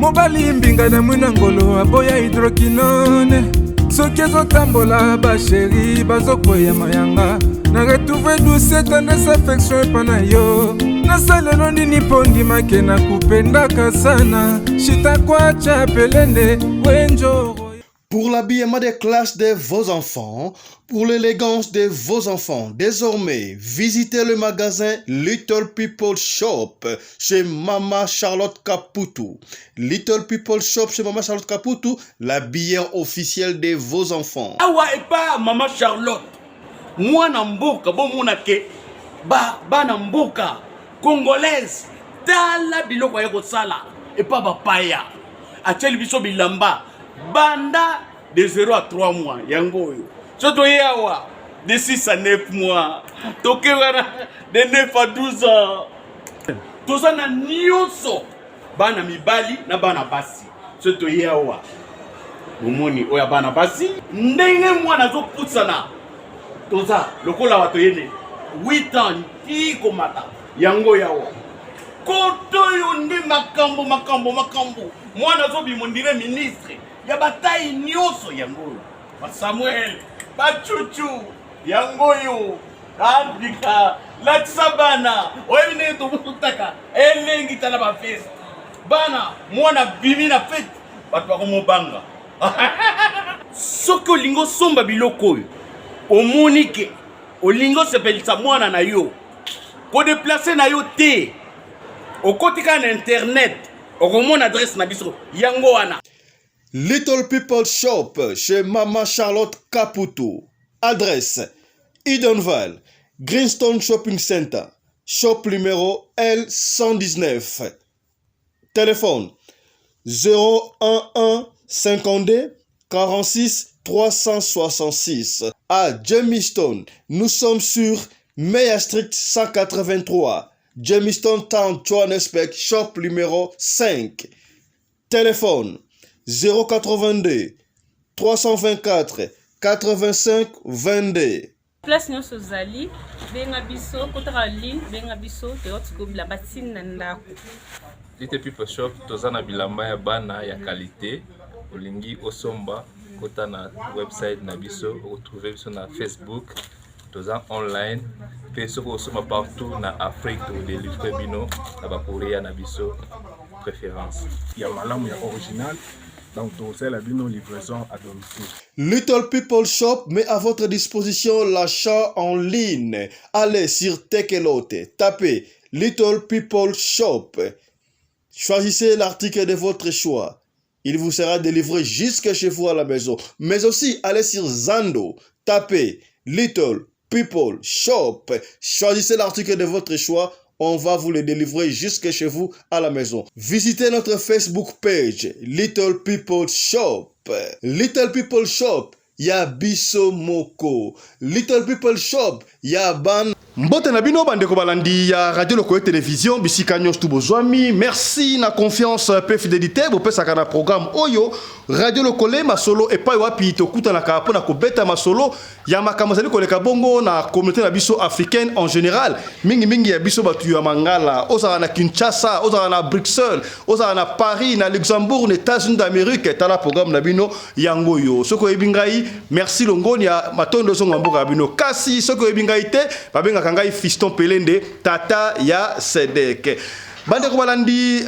Mobali mbinga na mwina ngolo aboya hydroquinone. Soki ezotambola ba chérie bazokweya mayanga. Na retrouve douce tendresse affection epa na yo. Nasalelo nini mpo ndimake na kupendaka sana. Shitakwacha pelende wenjoro. Pour l'habillement des classes de vos enfants, pour l'élégance de vos enfants, désormais, visitez le magasin Little People Shop chez Mama Charlotte Kaputu. Little People Shop chez Mama Charlotte Kaputu, l'habilleur officiel de vos enfants. Awa epa Mama Charlotte, mwana mboka bomona ke ba bana mboka congolaise tala biloko ya kosala epa bapaya atieli biso bilamba banda de 0 à 3 mois yango oyo so toye awa de 6 à 9 mois toke wana de 9 à 12 ans toza na nyonso bana mibali na bana basi so toye awa bomoni oyo ya bana basi ndenge mwana azopusana toza lokola bato yene 8 ans ti komata yango yawa koto oyo nde makambo makambo makambo mwana azobima ondire ministre ya batai nyonso yango oyo basamuel bacucu yango oyo abika latisa bana oyebi ndenge tobutaka elengi tala bafeste bana mwana bimi na fete bato bakomobanga soki olingi osomba biloko oyo omoni ke olingi osepelisa mwana na yo kodeplace na yo te okoti kaka na internet okomona adresse na biso yango wana. Little People Shop chez Mama Charlotte Kaputu. Adresse Edenvale, Greenstone Shopping Center, shop numéro L119. Téléphone 011 52 46 366. À Jamestown, nous sommes sur Meyer Street 183, Jamestown Town, Johannesburg, shop numéro 5. Téléphone 082 324 85 22. Place nyonso ozali, benga biso, kotaka ligne, benga biso, toyoti ko bilamba ti na ndako. Little People Shop toza na bilamba ya bana ya qualité, olingi osomba kota na website na biso, okotrouve biso na Facebook, toza online mpe soki osomba partout na Afrique tokodelivre bino na ba courrier na biso préférence. Ya malamu ya original donc tokosalela bino livraison à domicile. Little People Shop met à votre disposition l'achat en ligne. Allez sur Tekelote, tapez Little People Shop. Choisissez l'article de votre choix. Il vous sera délivré jusque chez vous à la maison. Mais aussi, allez sur Zando, tapez Little People Shop. Choisissez l'article de votre choix. On va vous le délivrer jusque chez vous à la maison. Visitez notre Facebook page Little People Shop. Little People Shop, ya biso moko. Little People Shop, ya ban. Mbote na bino bandeko balandi ya Radio Lokoye Television bisika nyonso tu bozwami. Merci na confiance pe fidelité bopesaka na programme oyo Radio Lokole masolo epai wapi tokutanaka mpo na kobeta masolo ya makambo ezali koleka bongo na communauté na biso africaine en général, mingimingi ya biso bato ya mangala. Ozala na Kinshasa, ozala na Bruxelles, ozala na Paris, na Luxembourg, na États-Unis d'Amérique, tala programme na bino yango oyo. Soki oyebi ngai, merci longonia, matondo ezonga mboka ya bino. Kasi soki oyebi ngai te, babengaka ngai Fiston Pelende, tata ya Sedek. Bandeko balandi,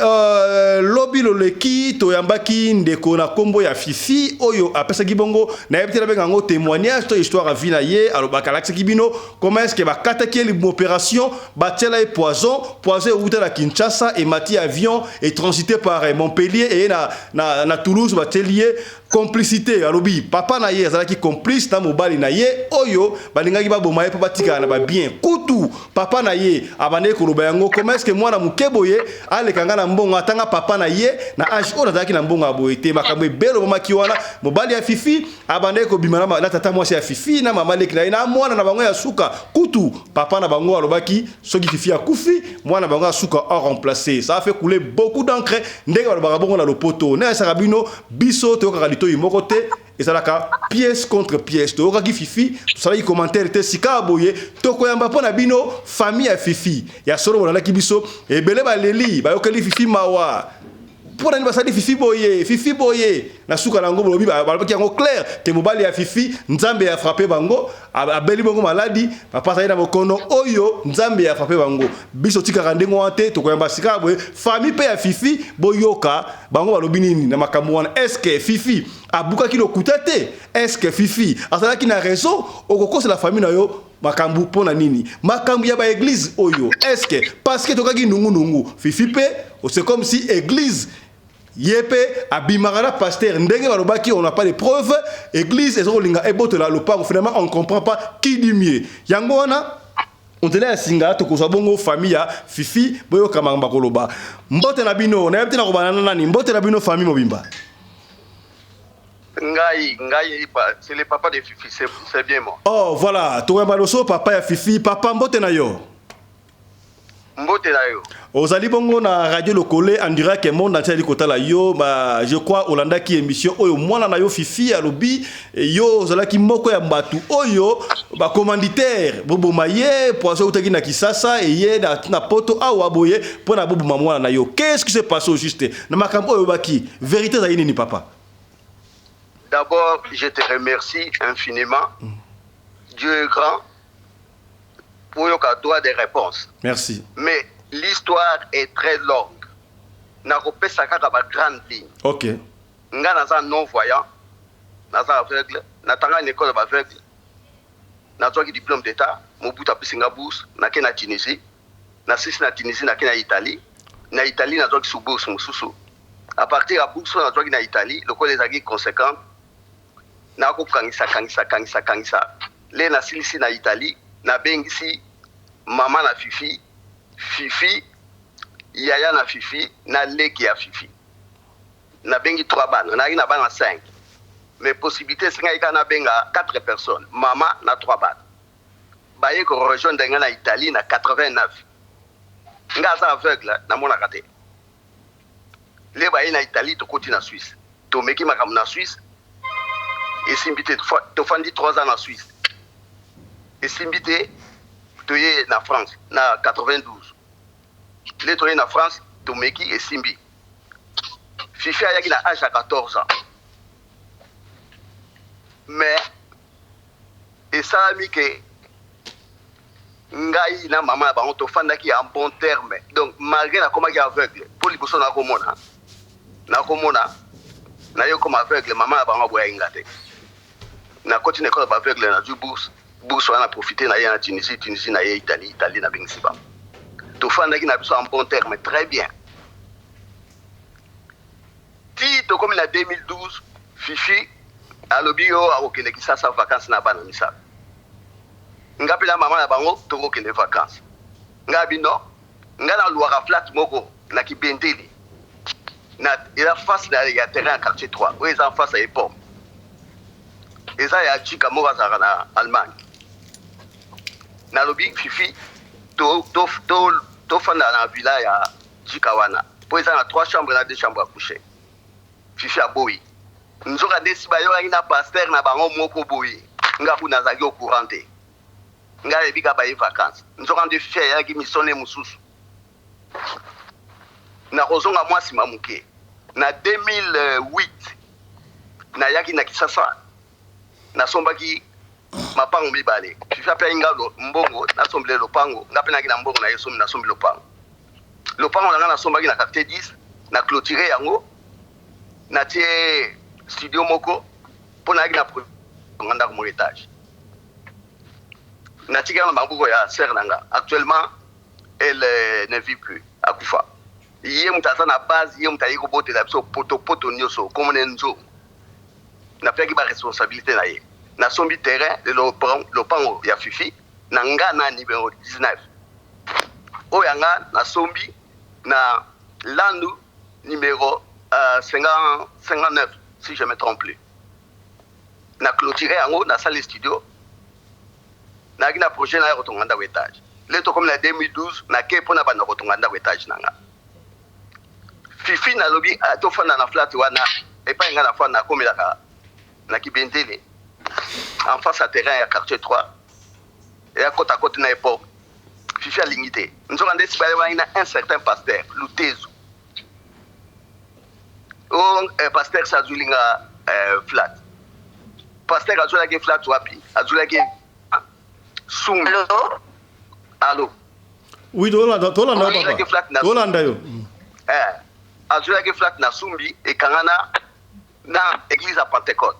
lobi loleki toyambaki ndeko na kombo ya Fifi oyo apesaki bongo, nayebi te nabenga yango témoignage to histoire ya vie na ye. Alobaka, alakisaki bino comment est-ce que bakataki ye libumu opération, batiela ye poison, poison ewuta na Kinshasa, emati avion et transité par Montpellier eye na Toulouse, batieli ye complicité. Alobi papa na ye azalaki complice na mobali na ye oyo balingaki baboma ye mpo batikala na babien. Kutu papa na ye abandaki koloba yango, comment est-ce que mwana moke boye aleka nga na mbongo, atanga papa na ye na age oyo nazalaki na mbongo ya boye te. Makambo ebele obomaki wana. Mobali ya Fifi abandaki kobima na tata mwasi ya Fifi na mama leki na ye na mwana na bango ya suka. Kutu papa na bango alobaki soki Fifi akufi, mwana na bango ya suka a remplacer. Ça a fait couler beaucoup d'encre ndenge balobaka bongo na lopoto. Nayesaka bino, biso toyokaka litoi moko te, ezalaka pièce contre pièce. Toyokaki Fifi, tosalaki commentaire te. Sika boye tokoyamba mpo na bino famille ya Fifi. Ya solo, bolandaki biso ebele, baleli, bayokeli Fifi mawa. Mpo na nini basali Fifi boye, Fifi boye? Na suka na yango bolobi, balobaki yango clair te, mobali ya Fifi, Nzambe a frappe bango, abeli bongo maladi, papa azali na bokono oyo Nzambe a frappe bango. Biso tikaka ndenge wana te, tokoyamba sika boye famille mpe ya Fifi, boyoka bango balobi nini na makambo wana. Est-ce que Fifi abukaki lokuta te? Est-ce que Fifi azalaki na raison? Okokosela famille na yo makambo mpo na nini? Makambo ya baeglise oyo, est-ce que parce que tokaki nungunungu Fifi mpe, c'est comme si église ye mpe abimaka na pasteur ndenge balobaki, on n'a pas de preuve. Église ezokolinga ebotola lopango. Finalement, on ne comprend pas qui dit mieux. Yango wana nzela ya singa, tokozwa bongo famille ya Fifi, boyoka makambo bakoloba. Mbote na bino, nayebi te na kobana na nani. Mbote na bino, famille mobimba. Ngai, c'est le papa de Fifi, c'est bien moi. Oh voilà, tokoyamba liboso papa ya Fifi. Papa, mbote na yo. Mbote na yo. Ozali bongo na Radio Lokole en direct, monde entier ali kotala yo. Ba, je crois olandaki émission oyo mwana na yo Fifi alobi yo ozalaki moko ya bato oyo bacommanditaire boboma ye, poison eutaki na Kisasa eye na Poto awa boye mpo na boboma mwana na yo. Qu'est-ce qui s'est passé au juste na makambo oyo baki? Vérité ezali nini, papa? D'abord, je te remercie infiniment. Dieu est grand pour yoka droit de réponse. Merci. Mais l'histoire est très longue. Nakopesa kaka ba grande ligne. Ok. Nga naza non voyant, naza aveugle, natanga na école ya baaveugle. Nazwaki diplôme d'état, Mobutu apesi nga bourse, nake na Tunisie. Nasisi na Tunisie, nake na Italie. Na Italie nazwaki su bourse mosusu. À partir ya bourse oyo nazwaki na Italie, lokola ezalaki conséquente, nakokangisa kangisa kangisa kangisa le nasilisi na Italie, nabengisi mama na Fifi, Fifi, yaya na Fifi na leki ya Fifi. Nabengi trois bana, nayaki na bana 5, mais possibilité esengaki kaka nabenga 4 personnes, mama na trois bana. Baye korejoindre ngai na Italie na 89. Nga aza aveugle, namonaka te. Le baye na Italie, tokoti na Suisse, tomeki makambo na Suisse, esimbi te. Tofandi 3 ans na Suisse, esimbi te. Toye na France na 92. Le toye na France, tomeki, esimbi. Fifi ayaki na age ya 14 ans, mais esalami ke ngai na mama na bango tofandaki en bon terme. Donc malgré nakomaki aveugle, mpo liboso nakomona, naye koma aveugle, mama na bango aboyaki nga te. Nakoti na école ya baaveugle, nazwi bourse. Bourse wana profite na ye na Tunisie, Tunisie na ye Italie, Italie nabengisi bango. Tofandaki na biso en bon terme, très bien, ti tokomi na 2012. Fifi alobi yo akokende Kisasa vacance na bana misato. Nga mpe na mama na bango tokokende vacance. Nga bino, nga naluwaka flat moko na Kibendeli, na eza face na ya terrain ya quartier 3 oyo eza en face ya epom, eza ya chika moko azalaka na Allemagne. Nalobi Fifi tofanda to, to, to na villa ya jika wana mpo eza na 3 chambre na 2 chambre à coucher. Fifi aboyi. Nzoka nde si bayokaki na pasteur na bango moko boye. Nga kuna nazalaki au courant te, ngai nayebi kaka baye vacance. Nzoka nde Fifi ayaki misone mosusu. Nakozonga mwa nsima moke. Na 2008 nayaki na Kisasa, nasombaki mapango mibale. Fifi apeaki nga mbongo nasombele lopango, nga mpe nayaki na mbongo na ye, sombi, nasombi lopango. Lopango na nga nasombaki na quartier 10, na clôture yango, natie studio moko mpo nayaki na nga ndako moko étage. Natikala na maboko ya sœur na nga, actuellement elle ne vit plus, akufa. Ye moto aza na base, ye moto aye kobotela biso potopoto nyonso, komona nzongo. Napiaki baresponsabilité na ye. Nasombi terrain, lopango ya Fifi na nga na numéro 19 oyo ya nga nasombi na Landu numéro 50, 59 si je me trompe plus. Na clôture yango, nasali studio. Nayaki na projet na ya kotonga ndako étage. Le tokomi na 2012, nake mpo na banda kotonga ndako étage na nga. Fifi nalobi ah, tofanda na flat wana epai nga nafanda, nakomelaka na Kibendele en face ya terrain ya quartier 3, eya kota kota na époque. Fifi alingi te. Nzoka nde esi bayebani na un certain pasteur Lutezu. O eh, pasteur sa azwili nga eh, flat. Pasteur azwelaki flat wapi? Azwelaki sumbi. Allo? Allo? Oui, tolanda, tolanda yo papa. Tolanda yo. Eh, azwelaki flat na sumbi ekangana na église ya Pentecôte.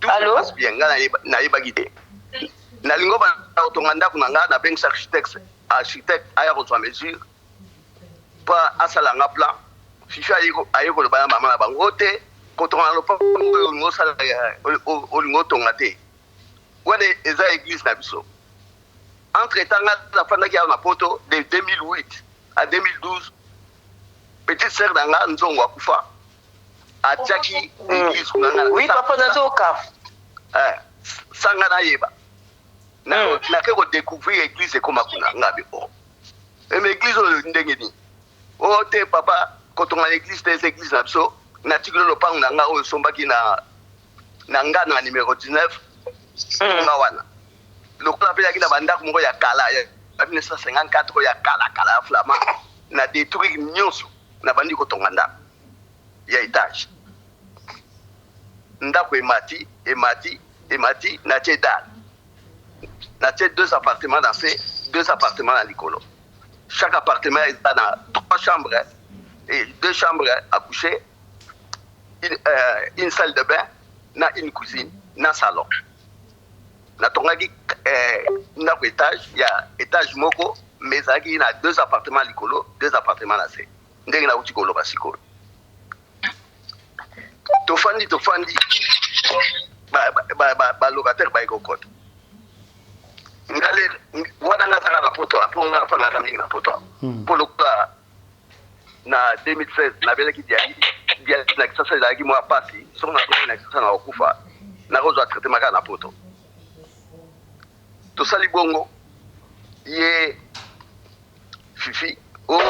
Tout se passe bien, nga nayebaki te. Nalingo banda kotonga ndako na nga, nabengisa architecte, architecte aya kozwa mesure mpo asala nga plan. Fifi aye koloba na mama na bango te, kotonga na lopango oyo olingo osala, olingo otonga te. Wana eza église na biso. Entre temps nga nafandaki awa na poto de 2008 à 2012, petite sœur na nga nzongo akufa, atiaki église kuna nga. Oui papa, nazoka. Eh, sanga nayeba. Nake kodécouvrir église ekoma kuna, nga bi o eme église oyo ndenge nini? O te papa, kotonga na église te, eza église na biso. Natikeli lopango na nga oyo osombaki na nga na numéro 19 nga wana, lokola mpe yaki na bandako moko ya kala ya 1954 oyo ya kala kala ya flama. Na détruire nyonso, nabandi kotonga ndako ya étage. Ndako emati, emati, emati, natie dalle, natie deux appartements na se, deux appartements na likolo. Chaque appartement eza na trois chambres et deux chambres à coucher, une salle de bain na une cuisine na salon. Natongaki ndako étage ya étage moko, mais ezalaki na deux appartements likolo, deux appartements na se, ndenge nauti koloba. Sikoyo tofandi, tofandi, balocataire baye kokota. Ngale wana nga azaka na poto, mpo nga afandaka mingi na poto, mpo lokola na 2016 nabelaki dialyse. Dialyse na Kisasa ezalaki mwa pasi. Soki nazongi na Kisasa na kokufa, nakozwa traitement kaka na poto. Tosali bongo, ye Fifi o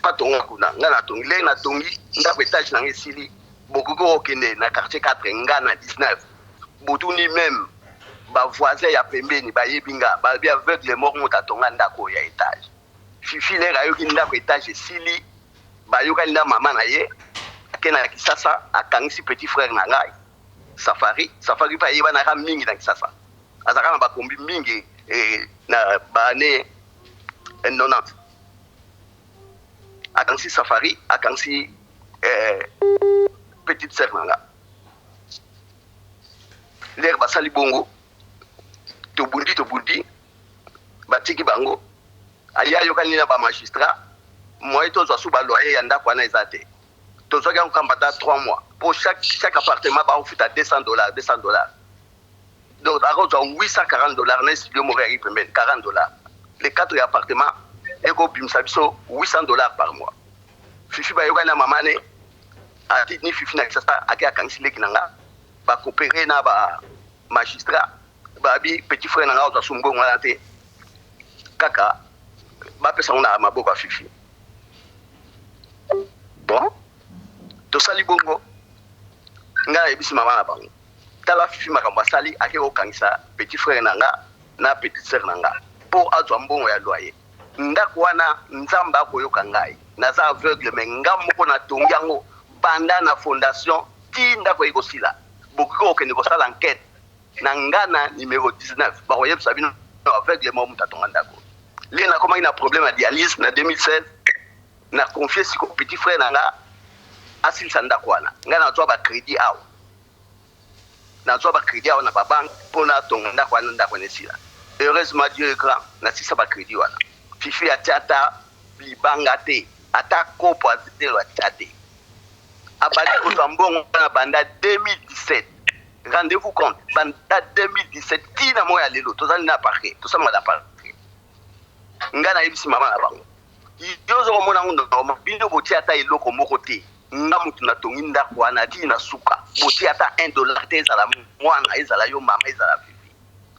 atonga kuna, ngai natongi. Ndenge natongi ndako étage na ngai esili, bokoki kokende na quartier 4, nga na 19, botuni même bavoisin ya pembeni, bayebi nga, balobi aveugle moko moto atonga ndako oyo ya étage. Fifi lere ayoki ndako étage esili, bayokani na mama na ye, ake na Kisasa, akangisi petit frère na ngai Safari. Safari mpe ayebanaka mingi na Kisasa, azalaka na bakombi mingi na baannée 90. Akangisi Safari, akangisi petite sœur na nga. Lere basali bongo, tobundi, tobundi, batiki bango. Aye ayokani na bamagistrat, moye tozwa su baloyer ya ndako wana eza te. Tozwaki yango kamba ata 3 mois, po chaque appartement bakofuta 200 dollars, 200 dollars, donc akozwa 840 dollars na studio moko yaki pembeni, 40 dollars. Les quatre ya appartement ekobimisa biso 800 dollars par mois. Fifi bayokani na mama ne, atini Fifi na Kisasa, ake akangisi leki na nga, bacoopérer na bamagistrat, babi petit frère na nga ozwa su mbongo wana te, kaka bapesa ngo na maboko ya Fifi. Bon, tosali bongo. Ngai nayebisi mama na bango: tala Fifi, makambo asali, ake kokangisa petit frère na nga na petite sœur na nga mpo azwa mbongo ya loyer ndako wana. Nzambe akoyoka ngai, naza aveugle, mais nga moko natongi yango banda na fondation ti ndako ekosila. Bokoki kokende kosala enquête na nga na numéro 19, bakoyebisa bino aveugle mo moto atonga ndako. Lie nakomaki na problème ya dialyse na 2016, na confier siko petit frère na nga asilisa ndako wana. Ngai nazwa bacrédit awa, nazwa bacrédit awa na babanke mpo natonga ndako wana. Ndako wana esila, heureusement Dieu est grand, nasisa bacrédit wana. Fifi atia ata libanga te, ata kopo azelo atia te. Abandi kozwa mbongo wana banda 2017. Rendez-vous compte, banda 2017 ntina moi ya lelo tozali na parquet, tosalama na parquet. Ngai nayebisi mama na bango: yo oza komona yango normal, bino botia ata eloko moko te, nga motu natongi ndako wana ti na suka, botia ata 1 dollar te, ezala mwana, ezala yo mama, ezala Fifi.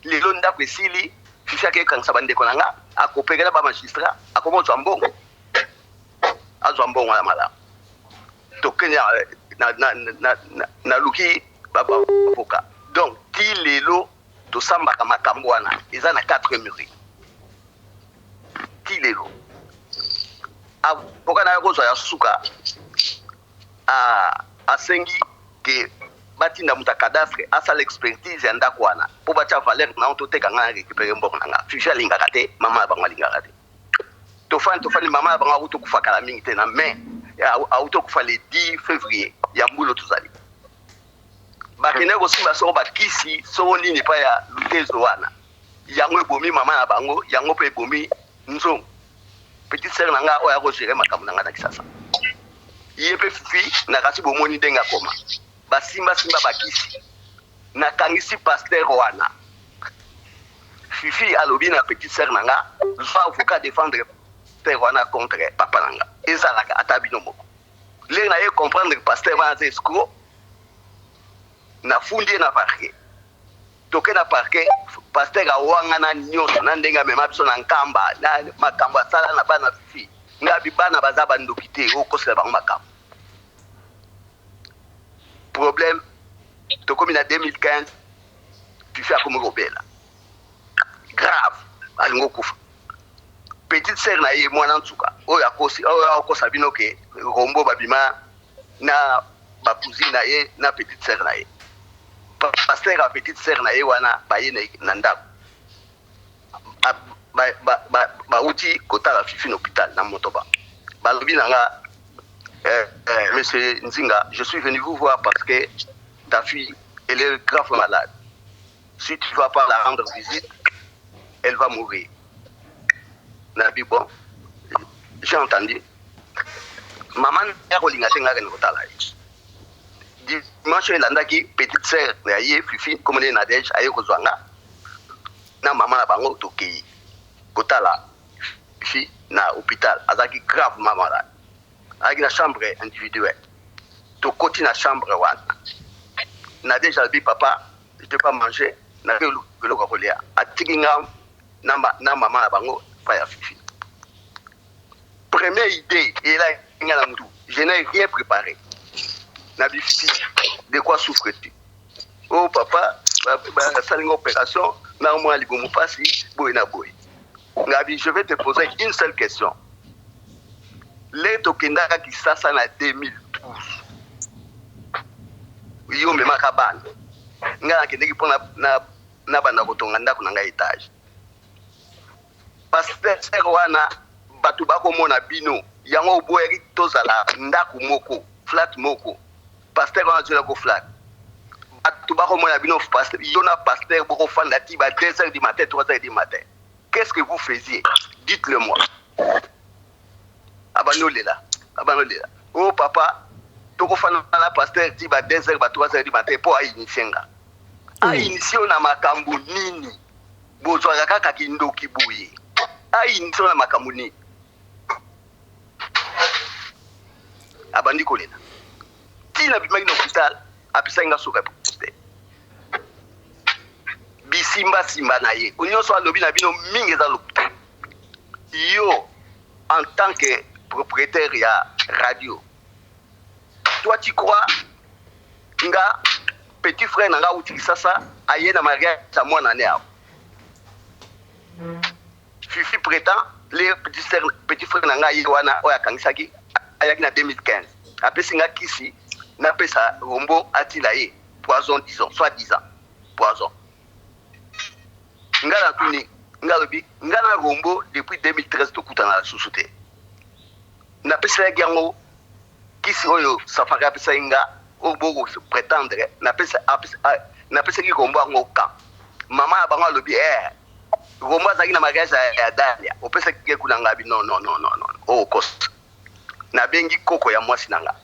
Lelo ndako esili, Fifi akekangisa bandeko na nga, akopekela bamagistrat, akoma ozwa mbongo, azwa mbongo ya malamu. Tokende naluki baavocat. Donc ti lelo tosambaka makambo wana, eza na 4 murs ti lelo. Avocat na ye kozwa ya suka asengi ke batinda moto ya cadastre asala expertise ya ndako wana mpo batya valeur na yango, toteka, ngai na récupérer mbongo na nga. Fifi alingaka te, mama ya bango alingaka te. Tofandi, tofandi, mama ya bango auti okufa kala mingi te, na mai auti okufa, le 10 février ya mbula tozali. Bakende kosimba soko bakisi soko nini epai ya lutezo wana, yango ebomi mama na bango, yango mpe ebomi nzongo, petite sœur na nga oyo akogérer makambo na nga na Kisasa. Ye mpe Fifi na kasi bomoni ndenge akoma, basimbasimba bakisi. Nakangisi pasteur wana. Fifi alobi na petite sœur na nga: "Zwa avocat, défendre pasteur wana contre papa na nga." Ezalaka ata bino moko. Lere na ye comprendre, pasteur wana aza escroc. Nafundi ye na parquet. Toke na parquet, pasteur awangana nyonso na ndenge amema biso na Nkamba, na makambo asala na bana Fifi. Ngabi bana baza bandoki te, okosela bango makambo. Problème, tokomi na 2015, Fifi akomi kobela grave, alingi okufa. Petite sœur na ye, mwana nsuka oyo akosi, oyo akosa bino ke Rombo babima na bacousine na ye na petite sœur na ye, pasteur ya petite sœur na ye wana, baye na ndako, bauti kotala Fifi na hôpital na Motoba. Balobi na nga: "Monsieur Nzinga, je suis venu vous voir parce que ta fille, elle est grave malade. Si tu vas pas la rendre visite, elle va mourir." Nabi: "Bon, j'ai entendu." Mama ya kolinga te, ngaka na kotala ye. Dimanche elandaki, petite sœur ya ye Fifi, komona ye Nadege, aye kozwa nga na mama na bango, tokei kotala Fifi na hôpital. Azalaki gravement malade, azalaki na chambre individuelle. Tokoti na chambre wana, Nadege alobi: "Papa, je peux pas manger, nape eloko ya kolia." Atiki nga na mama na bango pa ya Fifi. Première idée eyelaki nga na mutu, je n'ai rien préparé. Nabi: "Fifi, de quoi souffres-tu?" "Oh papa, basali nga opération na mwa libumu mpasi boye na boye." Ngabi: "Je vais te poser une seule question. Le tokendaka Kisasa na 2012, yo omemaka bana, ngai nakendeki mpo na banda kotonga ndako na ngai étage. Pasteur wana, bato bakomona bino yango, oboyaki tozala ndako moko, flat moko. Pasteur wana azwelako flat, bato bakomona bino, yo na pasteur bokofanda ti ba 2 heures du matin, 3 heures du matin. Qu'est-ce que vous faisiez? Dites-le moi." Abandi olela, abandi olela: "Oh papa, tokofanda na pasteur ti ba 2 heures, ba 3 heures du matin mpo ainitier nga." Ainitier na makambo nini? Bozwaka kaka kindoki boye. Ainitier na makambo nini? Abandi kolela ntina. Bimaki na hôpital, apesaki nga soka te, bisimbasimba na ye nyonso alobi na bino mingi eza lokuta. Yo, en tant que propriétaire ya radio, toi tu crois nga petit frère na nga auti Kisasa, aye na mariage ya mwana ne awa, Fifi prétend le petit frère, petit frère na ngai ye wana oyo akangisaki, ayaki na 2015, apesi nga kisi, napesa Rombo atila ye poison, disons soit disant poison. Nga natuni, nga alobi nga na Rombo depuis 2013 tokutana lisusu te. Napeselaki yango kisi oyo Safari apesaki nga, oyo boko prétendre napesaki Rombo yango. Kan mama ya bango alobi: "Eh, Rombo azalaki na mariage ya Dalia, opesaki ye kuna." Nga bi: "Non, non, non, non, non, oyo okosa." Nabengi koko ya mwasi na nga,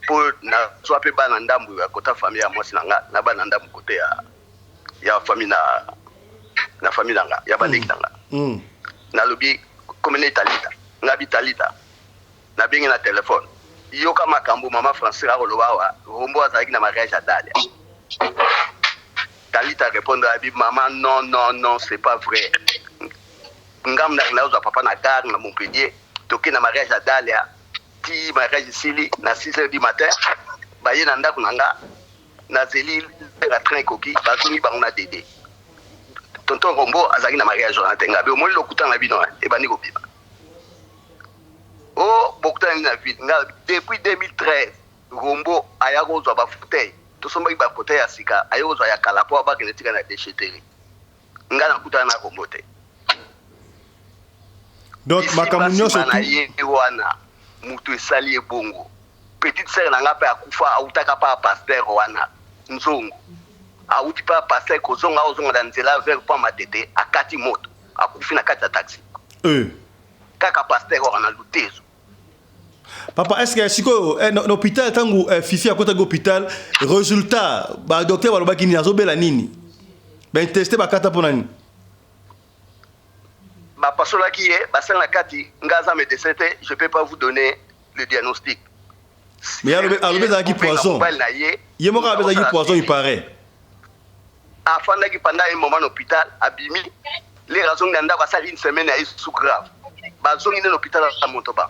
mpo nazwa mpe bana ndambu ya kota famille ya mwasi na nga na bana ndambu kote ya famille na famille na nga ya bandeki na nga. Nalobi komene Talita, nga bi: "Talita," nabengi na telefone, "yoka makambo mama Francis akoloba awa, Rombo azalaki na mariage ya Dalia." Talita répondre, abi: "Mama, non, non, non, c'est pas vrai. Ngambu nazwa papa na gare na Montpellier, toke na mariage ya Dalia ti mariage esili na 6 heures du matin. Baye na ndako na nga, nazeli ya train ekoki, bazongi bango na dede. Tonton Rombo azalaki na mariage wana te." Ngabi: "Omoni lokuta na bino ebandi kobima." O oh, bokutani na ville nga depuis 2013 Rombo aya kozwa ba fauteuil tosombaki ba fauteuil ya sika aye kozwa ya kala po abakende tika na déchetterie nga nakutana na Rombo te. Donc makambo nyonso na ye wana mutu esali ye bongo. Petite sœur na nga pe akufa awutaka pa pasteur wana nzongo awuti pa pasteur kozonga ozonga na nzela vers pont Matete akati moto akufi na kati ya taxi. Euh. Kaka pasteur wana Lutezo. Papa, est-ce que sikoyo eh, na hôpital tango eh, Fifi akotaki hôpital, résultat ba docteur balobaki nini azobela nini? Ba intestin bakata pona nini? Bapasolaki ye, basali na kati, nga aza médecin te, je peux pas vous donner le diagnostic. Mais alobi alobi ezalaki poison. Ye moko alobi ezalaki poison il paraît. Afandaki pendant un moment na hôpital, abimi, lere azongi na ndako asali une semaine ya ye sous grave. Bazongi nde na hôpital ya Montauban.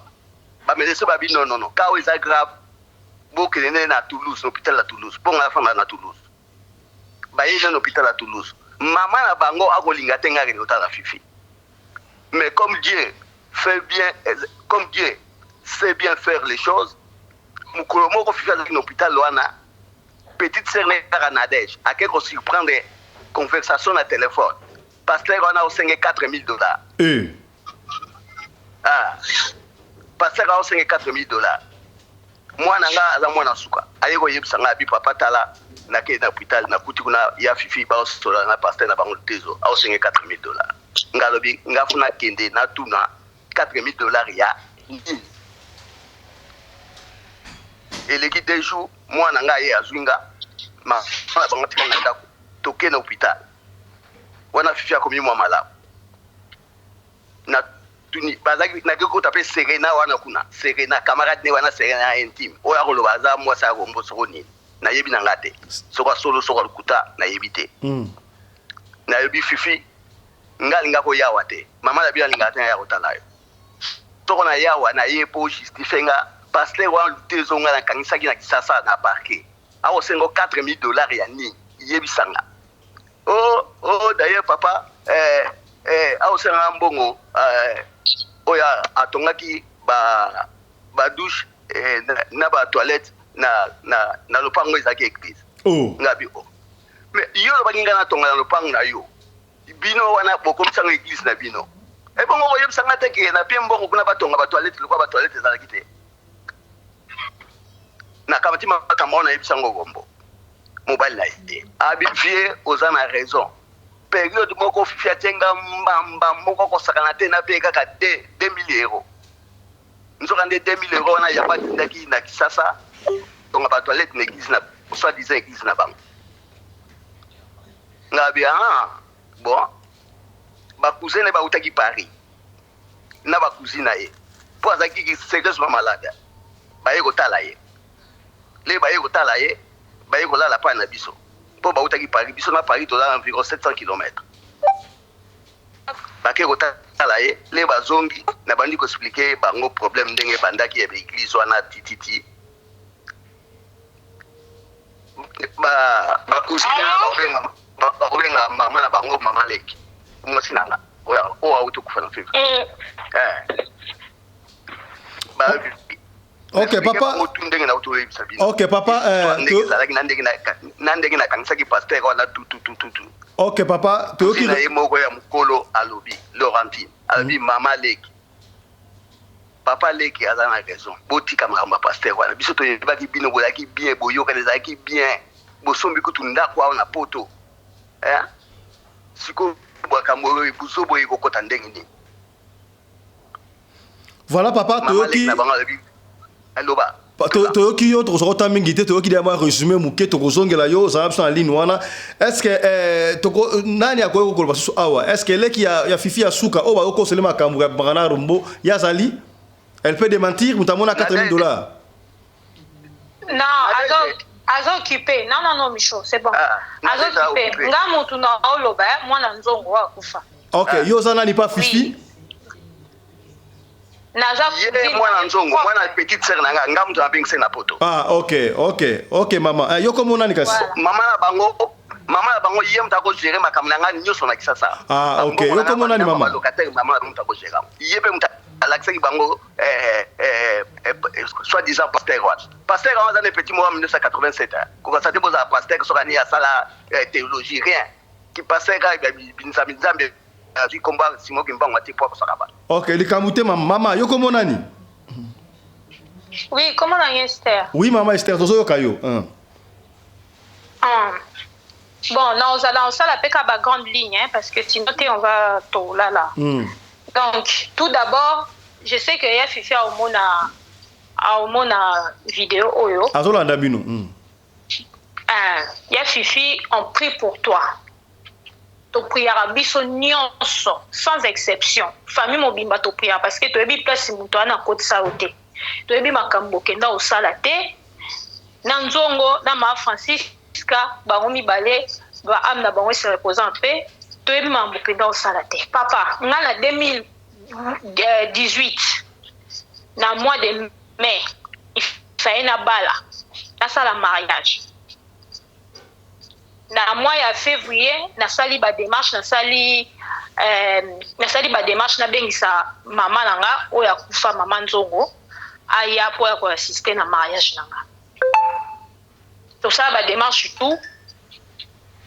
Ba médecin babi non non non, cas oyo eza grave, bokende nde na Toulouse, na hôpital ya Toulouse. Mpo nga afanda na Toulouse. Baye nde na hôpital ya Toulouse. Mama na bango akolinga te nga akende kotala Fifi. Mais comme Dieu fait bien, comme Dieu sait bien faire les choses, mokolo moko Fifi azalaki na hôpital wana, petite sœur ne kaka Nadège ake ko surprendre conversation na téléphone. Pasteur wana osenge 4000 dollars. Eh. Ah. Pasteur osenge 4000 dollars. Mwana nga aza mwana suka. Aye koyebisa nga abi papa tala nake na hôpital nakuti kuna ya Fifi baosola na pasteur na bango Lutezo aosenge 4000 dollars. Nga alobi nga funa kende natuna 4000 dollars ya nini? Eleki deux jours mwana nga aye azwi nga mama na bango atikali na ndako toke na hôpital wana Fifi akomi mwa malamu na tuni bazaki nake kota mpe Serena wana kuna Serena camarade ne wana Serena intime oyo akoloba aza mwasi ya Rombo soko nini nayebi na nga te soko asolo soko alukuta nayebi te nayebi Fifi nga alinga koyawa te mama na bino alingaka te naya kotala yo soko na yawa na ye po justifie nga pasteur wana Lutezo nga nakangisaki na Kisasa na parquet akosenga 4000 dollars ya nini yebisa nga oh oh d'ailleurs papa eh, eh, akosenga nga mbongo eh, oyo atongaki ba ba douche eh, na, na ba toilette na, na, na lopango ezalaki église oh. nga bi oh. Mais yo olobaki nga natonga na lopango na yo bino wana bokomisa ngo église na bino ebongo koyebisa nga te ke na pie mbongo kuna batonga ba toilette lokola ba toilette ezalaki te nakamati makambo wana nayebisa ngo Rombo mobali na ye abi vie oza na raison periode moko Fifi atie nga mbamba moko kosakana te na pe kaka 2000 euros nzoka nde 2000 euros wana yango atindaki na Kisasa tonga ba toilette na église na soit disant église na bango nga bi ah bon ba cousin ne bautaki Paris na ba cousine na ye mpo azalaki sérieusement malade baye kotala ye le baye kotala ye baye kolala pai na biso mpo bautaki Paris biso na Paris toza environ 700 km bake kotala ye le bazongi na bandi koexpliquer bango problème ndenge ebandaki ya baeglise wana tititi ba cousine bakobenga mama na bango mama leki mwasi na nga oyo auti kufa na février. Ok papa, ndenge na auti oyebisa bino. Ok papa, ndenge ezalaki na ndenge na ndenge nakangisaki pasteur wana tututututu. Ok papa, toyoki na ye moko ya mokolo alobi Laurentine alobi mama leki papa leki aza na raison botika makambo ya pasteur wana biso toyebaki bino bozalaki bien boyokani ezalaki bien bosombi kutu ndako awa na poto eh? Sikoyo makambo oyo buzobo ekokota ndenge nini? Voilà papa, toyoki na bango alobi aloba toyoki yo tokozwa kota mingi te toyoki deya mwa résumé moke tokozongela yo ozala biso na ligne wana est ce que eh, toko, nani akoki kokoloba susu awa est ce que eleki ya, ya Fifi ya suka oyo bazokosele makambo ya bangana Rombo ye azali elle peut démentir moto amona 4000 dollars. Non, azo azo occupé. Non non non Micho, c'est bon. Ah, azo déjà occupé. occupé. Nga mutu na oloba eh, mwana nzongo oyo akufa. Ok, yo oza nani pa Fifi? Naza ye cousine mwana na ye nzongo propre. mwana petite sœur na nga nga moto nabengisa ye na poto. Ah ok mama eh, yo kombo nani kasi? Voilà. Mama na bango mama na bango ye moto akogere makambo na nga nyonso na Kisasa. Ah ok, yo kombo nani mama? Balocataire mama na bango moto akogere yango ye mpe moto. Alakisaki bango eh, eh, eh, soit disant pasteur wana. Pasteur wana aza ne petit moko 1987. Kokanisa te bozala pasteur soki ani asala théologie, rien. Ki pasteur kaka binzambi nzambe azwi kombo Simon Kimbangu ati po akosaka bato. Ok, likambo te mama, yo kombo nani? Oui, kombo na ngai Esther. Oui, mama Esther, tozoyoka yo. Ah. Bon, na ozala osala pe ka ba grande ligne hein, parce que sinon te on va tolala. Donc, tout d'abord, je sais que ya Fifi aomona aomona vidéo oyo. Azolanda bino. Ah, ya Fifi, on prie pour toi. Topriaka biso nyonso sans exception. Famille mobimba topriaka parce que toyebi place moto wana akotisa yo te. Toyebi makambo okenda osala te. Na nzongo na ma Francisca bango mibale ba ame na bango se repose en paix. Toyebi makambo okenda osala te. Papa, nga na 2018 na mois de mai il fallait na bala nasala mariage. Na mois ya février nasali ba démarche, nasali nasali ba démarche nabengisa mama na nga oyo akufa, mama Nzongo, aya po ya koassister na mariage na nga. Tosala ba démarche tout,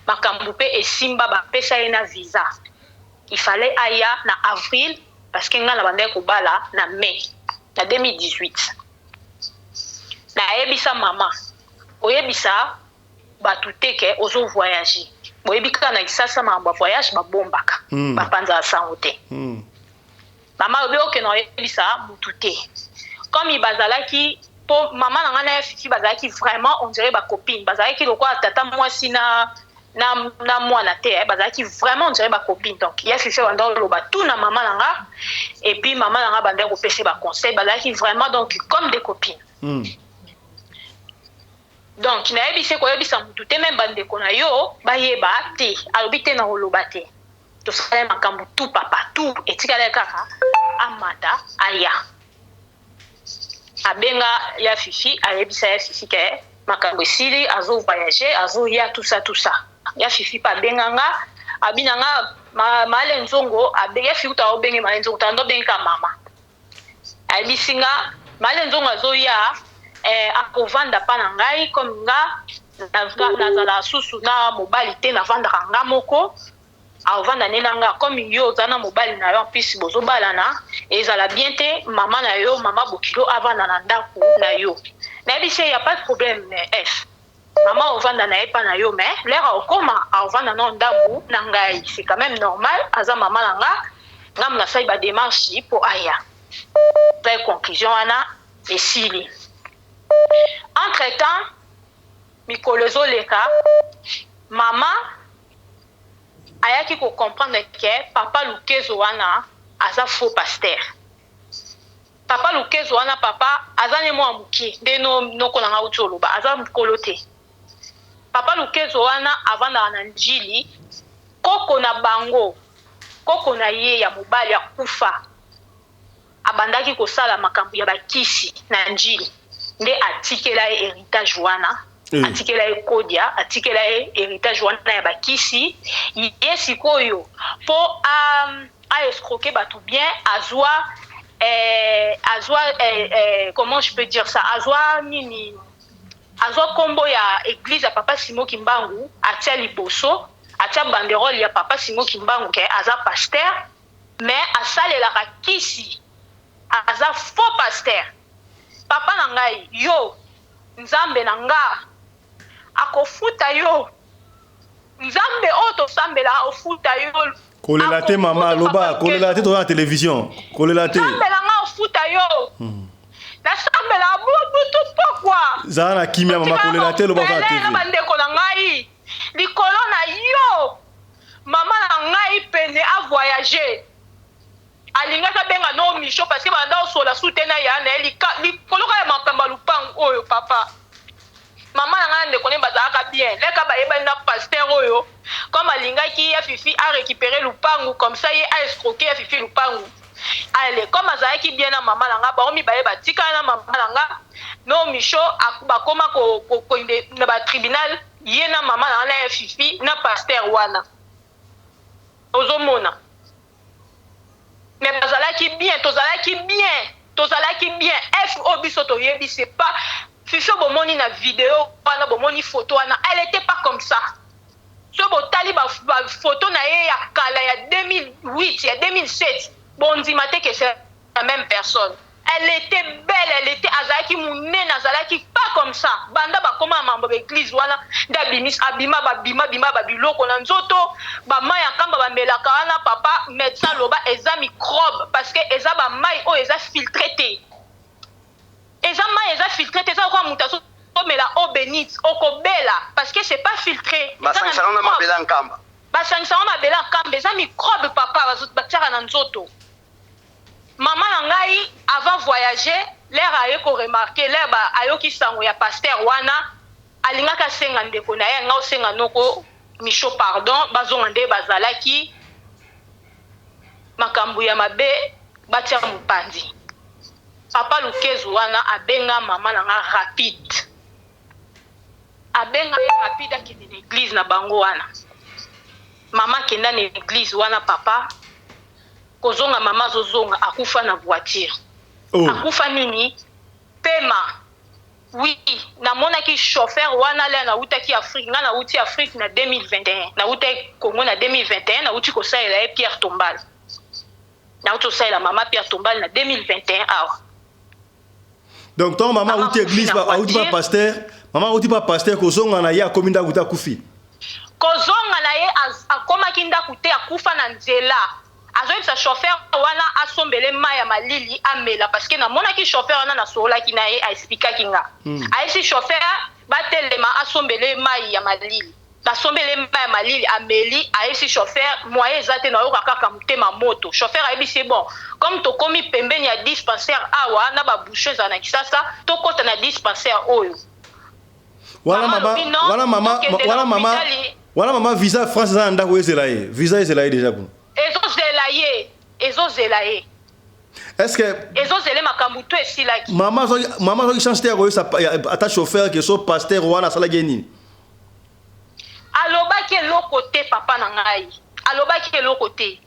makambo mpe esimba, bapesa ye na visa. Il fallait aya na avril parce que nga na bandaki kobala na mai na 2018. Nayebisa mama, oyebisa bato te ke ozo voyage. Boyebi kaka na Kisasa makambo ya voyage babombaka, bapanzaka sango te. Mama alobi okende oyebisa mutu te. Comme bazalaki po mama na ngai na ya Fifi bazalaki vraiment on dirait ba copine, bazalaki lokola tata mwasi na mwana te, eh, bazalaki vraiment on dirait ba copine. Donc ya Fifi banda oloba tout na mama na nga, et puis mama na nga banda kopesa ba conseil, bazalaki vraiment donc comme des copines. Donc nayebisi koyebisa mutu te, même bandeko na yo bayeba te. Alobi te na koloba te. Tosala makambo tout papa, tout etikala kaka amata aya. Abenga ya Fifi, ayebisa ya Fifi ke makambo esili, azo voyager, azoya, tout ça tout ça. Ya Fifi mpe abenga nga, abina nga maale nzongo ya Fifi kuta obenge maale nzongo tando obengeka mama. Ayebisi nga maale nzongo azoya, akovanda pa na ngai comme nga nazala susu na mobali te, navandaka nga moko. Avanda nde na nga comme yo oza na mobali na yo, en plus bozobalana, ezala bien te mama na yo, mama bokilo, avanda na ndako na yo. Nayebisi ye ya pas de problème, f mama ovanda na ye pa na yo, mais l'heure aokoma aovanda na ndambu na ngai, c'est quand même normal, aza mama na nga. Ngambo nasali ba démarche mpo aya. Pe conclusion wana esili. Entre temps mikolo ezoleka, mama ayaki kocomprendre ke papa Lukezo wana aza faux pasteur. Papa Lukezo wana, papa aza ne mwa moke nde noko na nga uti oloba, aza mokolo te. Papa Lukezo wana avandaka na Njili. Koko na bango, koko na ye ya mobali akufa, abandaki kosala makambo ya bakisi na Njili, nde atikela ye héritage wana. Atikela ye kodia, atikela ye héritage wana ya bakisi. Ye sikoyo mpo a escroquer bato bien, azwa azwa comment je peux dire ça, azwa nini, azwa nkombo ya église ya papa Simo Kimbangu, atia liboso, atia banderole ya papa Simo Kimbangu ke aza pasteur, mais asalelaka kisi, aza faux pasteur. Papa na ngai, yo Nzambe na nga akofuta yo. Nzambe oyo tosambela ofuta yo. Kolela te mama, loba, kolela te, toza na télévision, kolela te. Nzambe na nga ofuta yo. Nasambela butu pokwa. Zala na kimia mama, kolela te, loba, oza na TV. Na bandeko na ngai likolo na yo. Mama na ngai pene avoyage, alingaki abenga no Micho parce que banda osola su te na ya na ye likolo kaka ya makambo ya lupangu oyo. Papa, mama na ngai na ndeko ne bazalaka bien leka, bayebani na pasteur oyo. Comme alingaki ya Fifi a récupérer lupangu, comme ça ye a escroquer ya Fifi lupangu. Ale comme azalaki bien na mama na nga, bango mibale batikala na mama na nga no Micho, bakoma kokende na batribunal, ye na mama na nga na ya Fifi na pasteur wana. Ozomona. Mais bazalaki bien, tozalaki bien, tozalaki bien. F oyo biso toyebi c'est pas Fifi oyo bomoni na video wana, bomoni photo wana, elle etait pas comme ça. Soki botali ba, ba photo na ye ya kala ya 2008, ya 2007, bondima te que c'est la même personne. Elle etait belle, elle etait azalaki munene, azalaki pas comme ça. Banda bakoma na mambo ba eglise wana nde abimisi abima ba bima bima ba biloko na nzoto, ba mayi ya nkamba bamelaka wana papa medecin aloba eza microbe parce que eza ba mayi oyo eza filtre te. Eza mayi eza filtre te, eza lokola mutu azo mela eau benite, okobela parce que c'est pas filtre. Eza na Basangisaka yango na microbe. mabele ya nkamba. Basangisa yango mabele ya nkamba, eza microbe papa batiaka na nzoto. Maman na ngai avant voyage l'heure aye ko remarquer l'heure ba ayoki sango ya pasteur wana alingaki asenga ndeko na ye alinga osenga noko Micho pardon bazonga nde bazalaki makambu ya mabe batia mupanzi papa lukezu wana abenga maman na nga rapide abenga ye rapide akende na eglise na bango wana maman akenda na eglise wana papa Kozonga mama azozonga akufa na voiture. Oh. Akufa nini? Pema. Oui, namonaki chauffeur wana lea nawutaki Afrique, nga nawuti Afrique na 2021. Nawutaki Congo na 2021, nawuti kosalela ye Pierre Tombale. Nawuti kosalela mama Pierre Tombale na 2021 awa. Donc tant mama Mama auti akufi église na ba auti ba voiture. pasteur, mama auti ba pasteur kozonga na ye akomi ndako te akufi. Kozonga na ye akomaki ndaku te akufa na nzela azoyebisa chauffeur wana asombele mayi ya malili amela parce que namonaki chauffeur wana nasololaki na ye a explikaki nga ayebisi chauffeur batelema asombele ye mayi ya malili basombeli ye mayi ya malili ameli ayebisi chauffeur moyen eza te nayoka kaka motema moto chauffeur ayebisi ye bon comme tokomi pembeni ya dispensaire awa na ba bouchon ezala na kisasa tokota na dispensaire oyo Wana Mama mama alobi non, wana mama tokende na wana mama hôpital. wana mama visa France eza na ndako ezela ye. Visa ezela ye déjà kuna. Ezozela ye, ezozela ye. Est-ce que Ezozela ye makambo tout esilaki. mama azwaki mama azwaki chance te ya koyebisa ata chauffeur que so pasteur wana asalaki ye nini? Alobaki eloko te papa na ngai. Alobaki eloko te.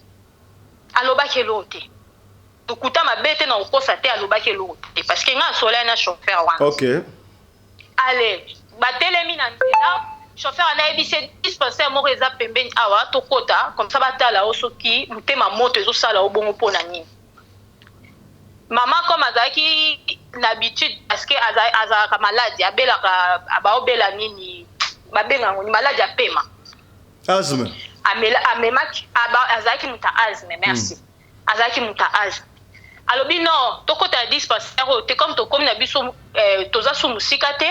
Alobaki eloko te. Lokuta mabe te na kokosa te alobaki eloko te parce que ngai nasololaki na chauffeur wana. Okay. Allez, batelemi na nzela, chauffeur wana ayebisi ye dispensaire moko eza pembeni awa, tokota, comme ça batala yo soki motema moto ezosala yo bongo pona nini. Mama comme azalaki na habitude parce que azalaka malade, abelaka, baobela nini, babenga yango nini, malade ya pema. Asthme. Amela, amemaki, azalaki moto ya asthme, merci. Azalaki moto ya asthme. Alobi non, tokota na dispensaire oyo te, comme tokomi na biso eh, toza su mosika te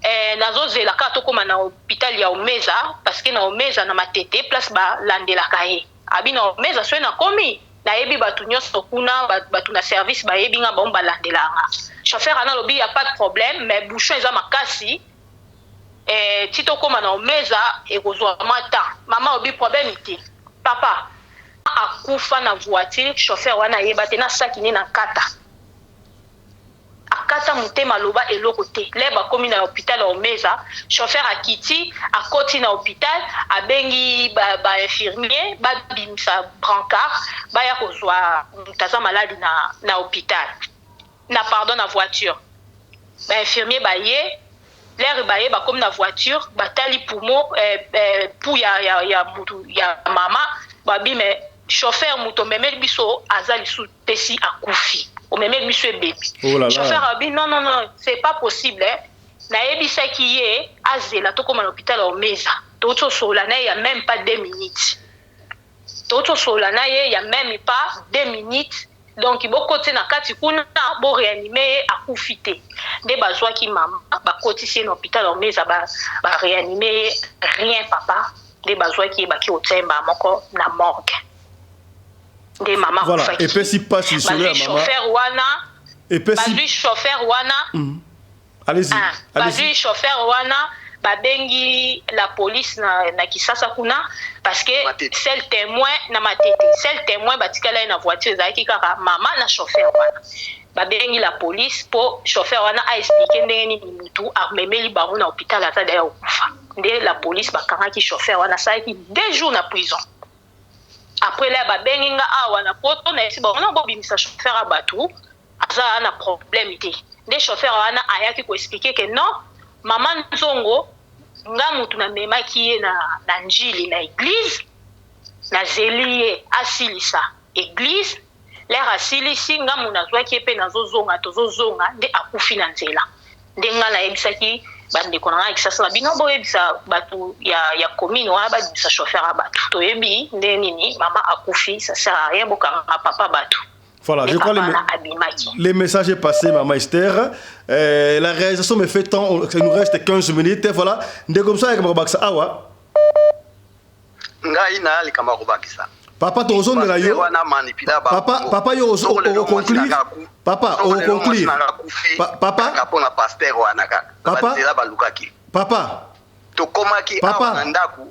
eh, nazozela kaka tokoma na hopital ya Omeza parce que na Omeza na Matete place balandelaka ye. Abi na Omeza soki nakomi nayebi bato nyonso kuna, bato na service bayebi nga, bango balandelaka nga. Chauffeur wana alobi ya pas de problème, mais bouchon eza makasi eh, ti tokoma na Omeza ekozwa mwa temps. Mama alobi problème te papa. Akufa na voiture chauffeur wana ayeba te na saki ne na kata akata motema aloba eloko te le bakomi na hopital ya omeza chauffeur akiti akoti na hopital abengi ba, ba infirmier babimisa brancard baya kozwa moto aza maladi na, na hopital na pardon na voiture ba infirmier baye l'heure baye bakomi na voiture batali poumon eh, eh, pou ya, ya, ya mutu ya mama babi me chauffeur mutu omemeli biso aza lisusu te si akufi omemeli biso ebebi oh là là. Chauffeur abi non non non c'est pas possible eh. Nayebisaki ye azela tokoma na hôpital ya omeza touti osolola na ye ya même pas 2 minutes Touti osolola na ye ya meme pas deux minutes donc bokotise na kati kuna bo reanime ye akufi te nde bazuaki mama bakotisi ye na hopital omeza ba, ba reanime ye rien papa nde bazuaki ye baki kotia ye mbala moko na morgue nde mama voilà, akufaki epesi pasi lisolo ya bazui mama chauffeur wana epesi bazui chauffeur wana mm. Allez-y. Ah, Allez-y. bazui chauffeur wana babengi la police na, na Kisasa kuna parce que Matete. seul témoin na Matete seul témoin batikala ye na voiture ezalaki kaka mama na chauffeur wana babengi la police po chauffeur wana a expliquer ndenge nini mutu amemeli bango na hôpital aza daya kokufa nde la police bakangaki chauffeur wana asalaki deux jours na prison. Après là babengi nga awa na poto, nayebisi bango non, bobimisa chauffeur ya bato, aza na problème te. Nde chauffeur wana ayaki ko expliquer que non, mama Nzongo nga mutu namemaki ye na, na Njili na église, nazeli ye asilisa église, l'heure asilisi nga mutu nazwaki ye mpe nazozonga, tozozonga nde akufi na nzela. Nde nga nayebisaki bandeko na nga ya Kisasa na bino boyebisa bato ya, ya commune wana babimisa chauffeur ya bato, toyebi nde nini mama akufi, ça sert à rien bokanga papa bato. Voilà, je crois le, le message est passé, Maman Esther. La réalisation me fait temps, il nous reste 15 minutes. Voilà, ndeko comme ça, avec awa. Ngai na likambo ya kobakisa. Papa, tozongela yo. Papa, papa, yo okonclure. Papa, okonclure. Papa, mpona pasteur wana kaka. Papa, banzela balukaki. Papa. Tokomaki awa na ndako,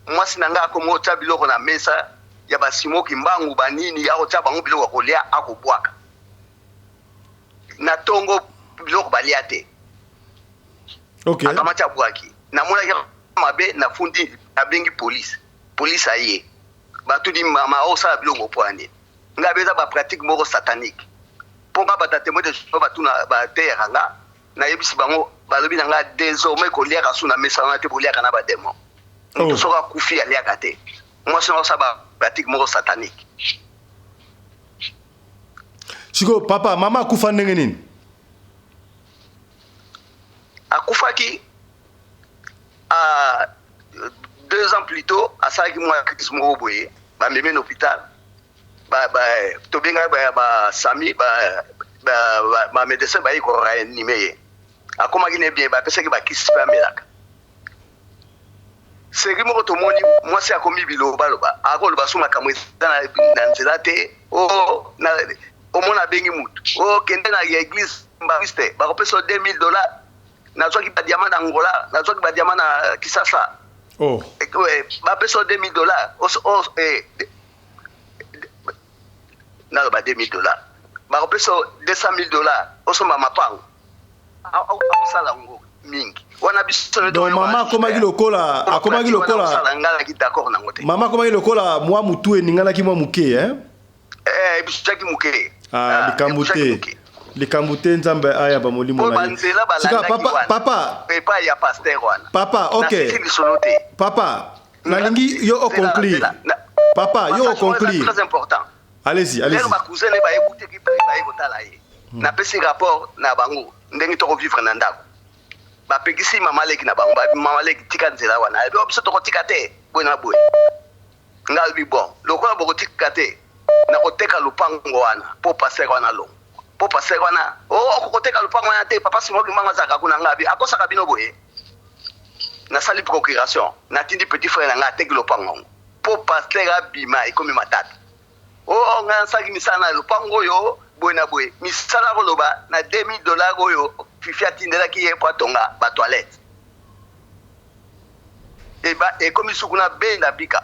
mwasi na ngai akomi otya biloko na mesa ya basimoki mbangu banini, akotya bango biloko ya kolia, akobwaka na ntongo biloko balia te. Akamati abwaki. Namonaki mabe, nafundi, nabengi police. Police aye, batuni mama osala biloko mpo ya nini? Ngai eza bapratique moko satanique mpo nga bato ya témoin de Jéhovah batuna bateyaka nga, nayebisi bango, balobi na nga désormais koliaka su na mesa wana te, boliaka na badémon. Moto soki akufi aliaka te. Mwasi na osala bapratique moko satanique. Sikoyo papa, mama akufa ndenge nini? Akufaki 2 ans plus tôt, asalaki mwa crise moko boye, bamemi na hôpital, tobengaki basami, bamédecin bayi koréanimer ye, akomaki ne bien, bapesaki bakisi mpe amelaka. Série moko tomoni mwasi akomi bilobaloba, akoloba so makambo eza na nzela te. Omona abengi mutu, o kende na église mbangiste, bakopesa 2000 dollars, nazwaki badiamant na Angola, nazwaki badiamant na Kisasa. Bapesa 2000 dollars, naloba 2000 dollars, bakopesa 200 000 dollars, osomba mapango. Akosala yango mingi wana biso. Donc mama akomaki lokola ngalaki d'accord nango te. Mama akomaki lokola mwa mutu eninganaki mwa moke, hein? Eh, ebisaki moke. Ah, likambo te, likambo te, Nzambe ayamba molimo na ye. Sika papa, papa. Epai ya pasteur wana. Papa, ok. Lisolo te. Papa, nalingi yo oconclure. Papa, yo oconclure. Très important. Allez-y, allez-y. Bacousin ne bayekuteki baye kotala ye, napesi rapport na bango ndenge tokovivre na ndako. Bapekisi mama leki na bango, mama leki tika nzela wana, biso tokotika te boye na boye. Ngai alobi bon, lokola bokotika te, nakoteka lupango wana mpo pasteur wana longo, mpo pasteur wana okokoteka lupango wana te. Papa Simoki Mbango azalaka kuna, ngai akosaka bino boye. Nasali procuration, natindi petit frère na ngai ateki lopango yango mpo pasteur abima. Ekomi matata, o ngai nasalaki misala na lopango oyo boye na boye, misala koloba na 2000 dollars oyo Fifi atindelaki ye mpo atonga batoilette. Eba ekomi suku na benda bika.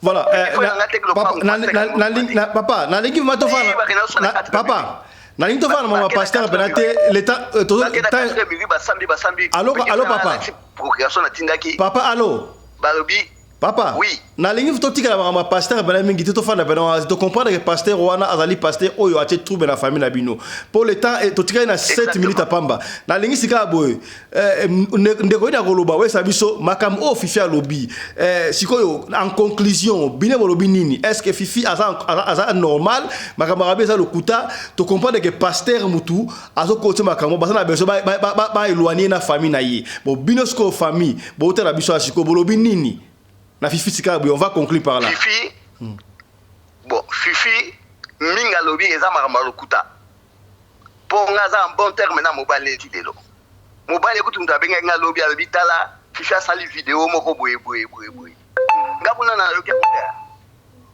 Voilà, papa, nalingi vraiment tofana, papa, nalingi tofana mama pasteur pena te l'état. Allo, allo, papa. Procuration natindaki. Papa, allo. Balobi. Papa. Oui. Nalingi totikala makambo ya pasteur pena mingi te, tofanda pena wana, tocomprendre que pasteur wana azali pasteur oyo atie trouble na famille na bino. Pour le temps, totikali na 7 minutes ya pamba. Nalingi sika boye, ndeko oyo nakoloba, oyesa biso makambo oyo Fifi alobi. Sikoyo en conclusion, bino bolobi nini? Est ce que Fifi aza, aza normal? Makambo arabi eza lokuta? Tocomprendre que pasteur mutu azokotia makambo, baza na besoin baéloigne na famille na ye. Bon, bino sikoyo famille botala biso ya sikoyo, bolobi nini na Fifi sika boye? On va conclure par là. Fifi, bon, Fifi mingi alobi eza makambo ya lokuta, mpo nga aza en bon terme na mobali neti lelo. Mobali ekuti moto abengaki nga alobi, alobi tala, Fifi asali video moko boye boye boye boye. Nga kuna nayoki yango te,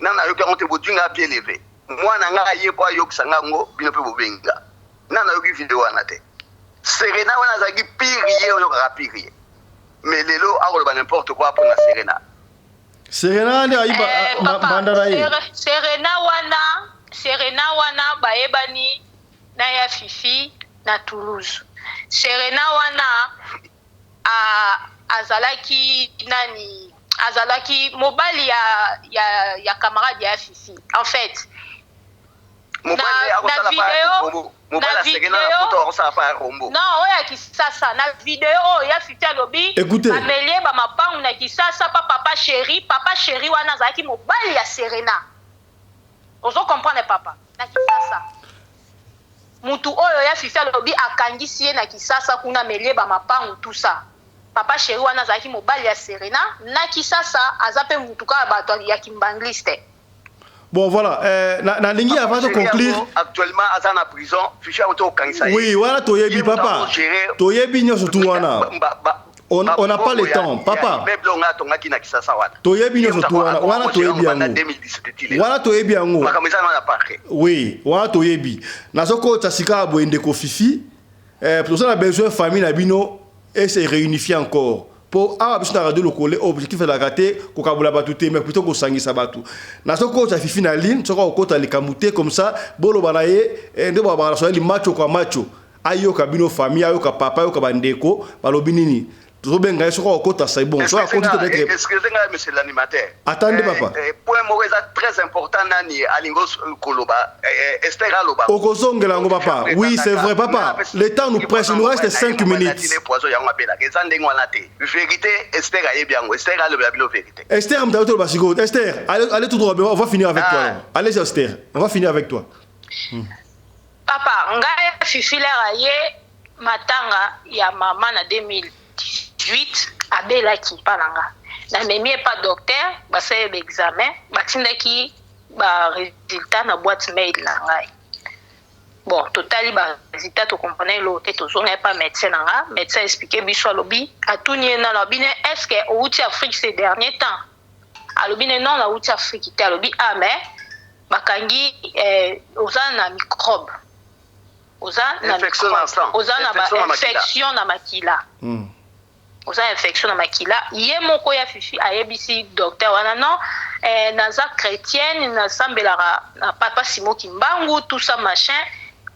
na nayoki yango te. Bozwi nga pied levé, mwana nga aye mpo ayokisa nga yango, bino mpe bobenga na nayoki video wana te. Serena wana azalaki pire, ye oyokaka pire ye, mais lelo akoloba n'importe quoi mpona Serena. Serena nde ayiba mbanda na ye. Serena wana, Serena wana bayebani na ya Fifi na Toulouse. Serena wana azalaki nani? Azalaki mobali ya ya ya camarade ya Fifi en fait. Na, na video na video non oyo ya Kisasa na video oyo ya Fifi alobi bamelie ba mapangu na Kisasa pa papa chéri papa chéri wana azalaki mobali ya Serena ozo comprendre papa na Kisasa mutu oyo ya Fifi alobi akangisi ye na Kisasa kuna amelie ba mapangu tout ça Papa cheri wana azalaki mobali ya Serena na kisasa aza pe mutu kaka batu ya kimbangliste. Bon voilà, euh, na, na lingi avant de conclure. Actuellement aza na prison, fichier auto kokangisa ye. Oui, wana toyebi papa. Toyebi nyonso tu wana. On on n'a pas le temps, papa. Meuble nga atongaki na Kisasa wana. Toyebi nyonso tu wana, wana toyebi yango. Wana toyebi yango. Makambo eza na parquet. Oui, wana toyebi. Nazokota sika boye ndeko Fifi. Eh, toza na besoin famille na bino et se réunifier encore po awa biso na radio lokole objectif ezalaka te kokabola bato te mais plutôt kosangisa bato nazokota fifi na ligne soki akokota likambo te comme ça boloba na ye eh, nde balobaka na swahili macho kwa macho ayoka bino famille ayoka papa ayoka bandeko balobi nini tozobenga ye soki akokota c'est bon soki akoti te peut-être excusez ngai monsieur l'animateur attendez eh, papa eh, point moko eza très important nani alingi koloba eh, Esther aloba okozongela yango papa oui c'est vrai papa le temps nous presse il nous reste 5 minutes poison yango abelaka eza ndenge wana te vérité Esther ayebi yango Esther alobela bino vérité Esther moto toloba sikoyo Esther allez, allez tout droit on va finir avec ah. toi allez Esther on va finir avec toi hmm. Papa ngai fifi lera ye Matanga ya mama na 2018 abelaki epa na nga na memi ye epa docteur basali ye ba examen batindaki ba resultat na boite mail na ngai bon totali ba resultat to comprendre eloko te tozonga epa médecin na nga médecin explique biso alobi atuni ye nano alobi ne est ce que owuti Afrique ces derniers temps alobi ne non nawuti Afrique te alobi ah mais bakangi eh, oza na microbe oza na oza na ba infection na makila mm. oza infection na makila ye moko ya fifi ayebisi docteur wana non eh, naza chrétienne nasambelaka na papa simo kimbangu tout ça machin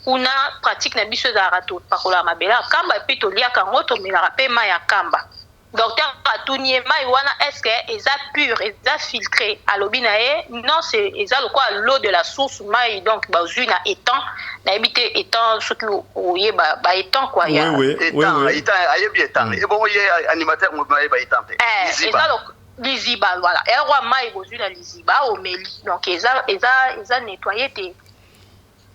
kuna pratique na biso ezalaka topakolaka mabele ya kamba epuis toliaka yango tomelaka mpe mai ya kamba Docteur atuni ye mayi wana est ce que eza pure eza filtre alobi na ye non c'est eza lokola l'eau de la source mayi donc bazui na etang nayebi te etang soki oyeba ba etang quoi ya oui, oui, oui, oui. Etang ayebi etang mm. ebongo ye animateur mobima ayeba etang te eh, eza liziba voilà eloko mayi bozui na liziba omeli donc eza eza eza nettoyer te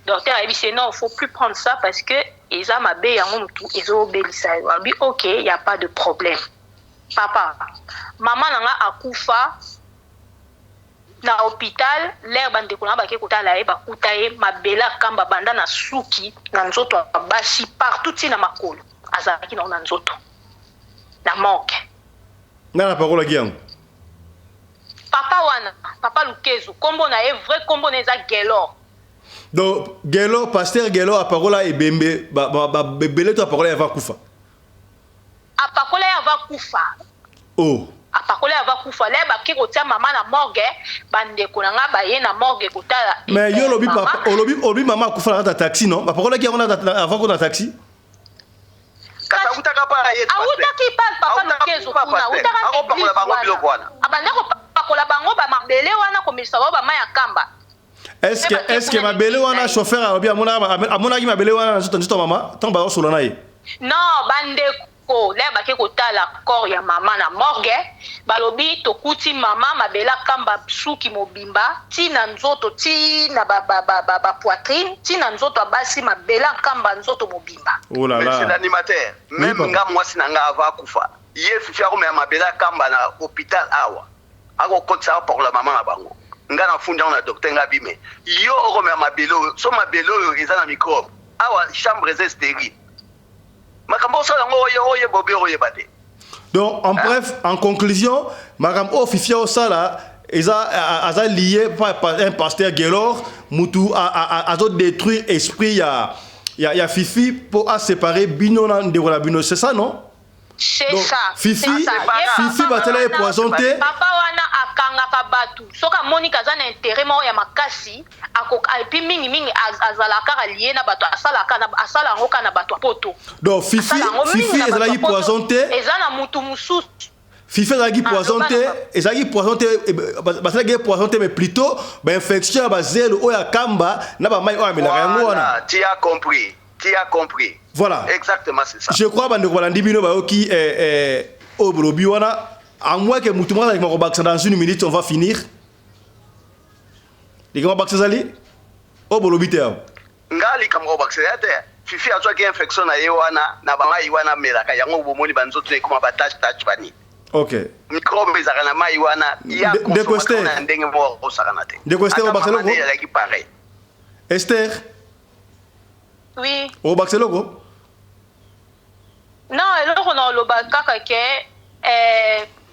Docteur ayebisi ye non faut plus prendre ça parce que eza mabe yango mutu ezo belisa yo. Alobi ok ya pas de problème. Papa maman na nga akufa na hopital l'heure ba ndeko na nga bake kotala ye bakuta ye mabele akamba banda na suki na nzoto ya basi partout ti na makolo azalaki nango na nzoto na morgue. Nani apakolaki yango? Papa wana papa lukezo kombo na ye vrai kombo na ye eza Guelor. Donc Guelor pasteur Guelor apakola ebembe ba ba ba ebele to apakola ye avant akufa. Apakola ye avant akufa. Oh. Apakola ye avant akufa le bake kotia mama na morgue ba ndeko na nga baye na morgue kotala. Mais yo olobi papa olobi olobi mama akufa na kati ya taxi non? Bapakolaki yango na avant kota taxi? Kasi awutaka pa ye awutaki pa papa Lukezo kuna awutaka akopakola bango biloko wana abanda kopakola bango ba mabele wana komelisa bango ba mayi ya kamba. Est-ce que est-ce que mabele wana chauffeur alobi amonaki mabele wana na nzoto nzoto ya mama ntango bazosolola na ye? Non bandeko lere bake kotala corps ya mama na morgue balobi tokuti mama mabele akamba suki mobimba ti na nzoto ti na ba, ba, ba, ba, ba poitrine ti na nzoto ya basi mabele akamba nzoto mobimba. Oh là Monsieur là. l'animateur, Oui, meme papa. nga mwasi na nga avant akufa, ye Fifi akomela mabele akamba na hopital awa, akokotisa apakola mama na bango. Nga na fundi yango na docteur nga bime. Yo okomela mabele oyo, so mabele oyo eza na microbe. Awa chambre eza sterile. Makambo osala yango oye oyeba obe oyeba te. Donc en bref, en conclusion, makambo oyo Fifi osala eza aza lié par un pasteur Guelor mutu azo détruire esprit ya ya, ya Fifi pour a séparer bino na ndeko na bino, c'est ça non? C'est ça. Fifi, ça. Fifi batela ye poison te. Papa wana akangaka batu soki amoni kaza na intérêt moko ya makasi et puis mingi mingi azala kaka lié na bato asalaka asala yango kaka na bato ya poto. Donc Fifi, Fifi ezalaki poison te. Eza na mutu mususu. Fifi azalaki Ah, poison loba te, na papa. Ezalaki poison te, eh, basalaki ye poison te, mais plutôt bainfection ya bazelo oyo akamba na bamai oyo amelaka yango wana. Voilà, tu as compris, tu as compris. Voilà. Exactement, c'est ça. Je crois bandeko balandi bino bayoki oyo bolobi wana, à moins que mutu moko azalaki kobakisa. Dans une minute, on va finir. Likambo bakisa ezali oyo bolobi te awa? Nga likambo kobakisa ya te. Fifi azwaki infection na ye wana na bamai wana amelaka yango. Bomoni banzoto ekoma batache tache bani. Microbe ezalaka na mai wana ya Ndeko consommation Esther. na ndenge moko akosakana te. Ndeko Esther, Ata obakisa mama eloko? nde ezalaki pareil. Esther? Oui. Obakisa eloko? Non, eloko na oloba kaka ke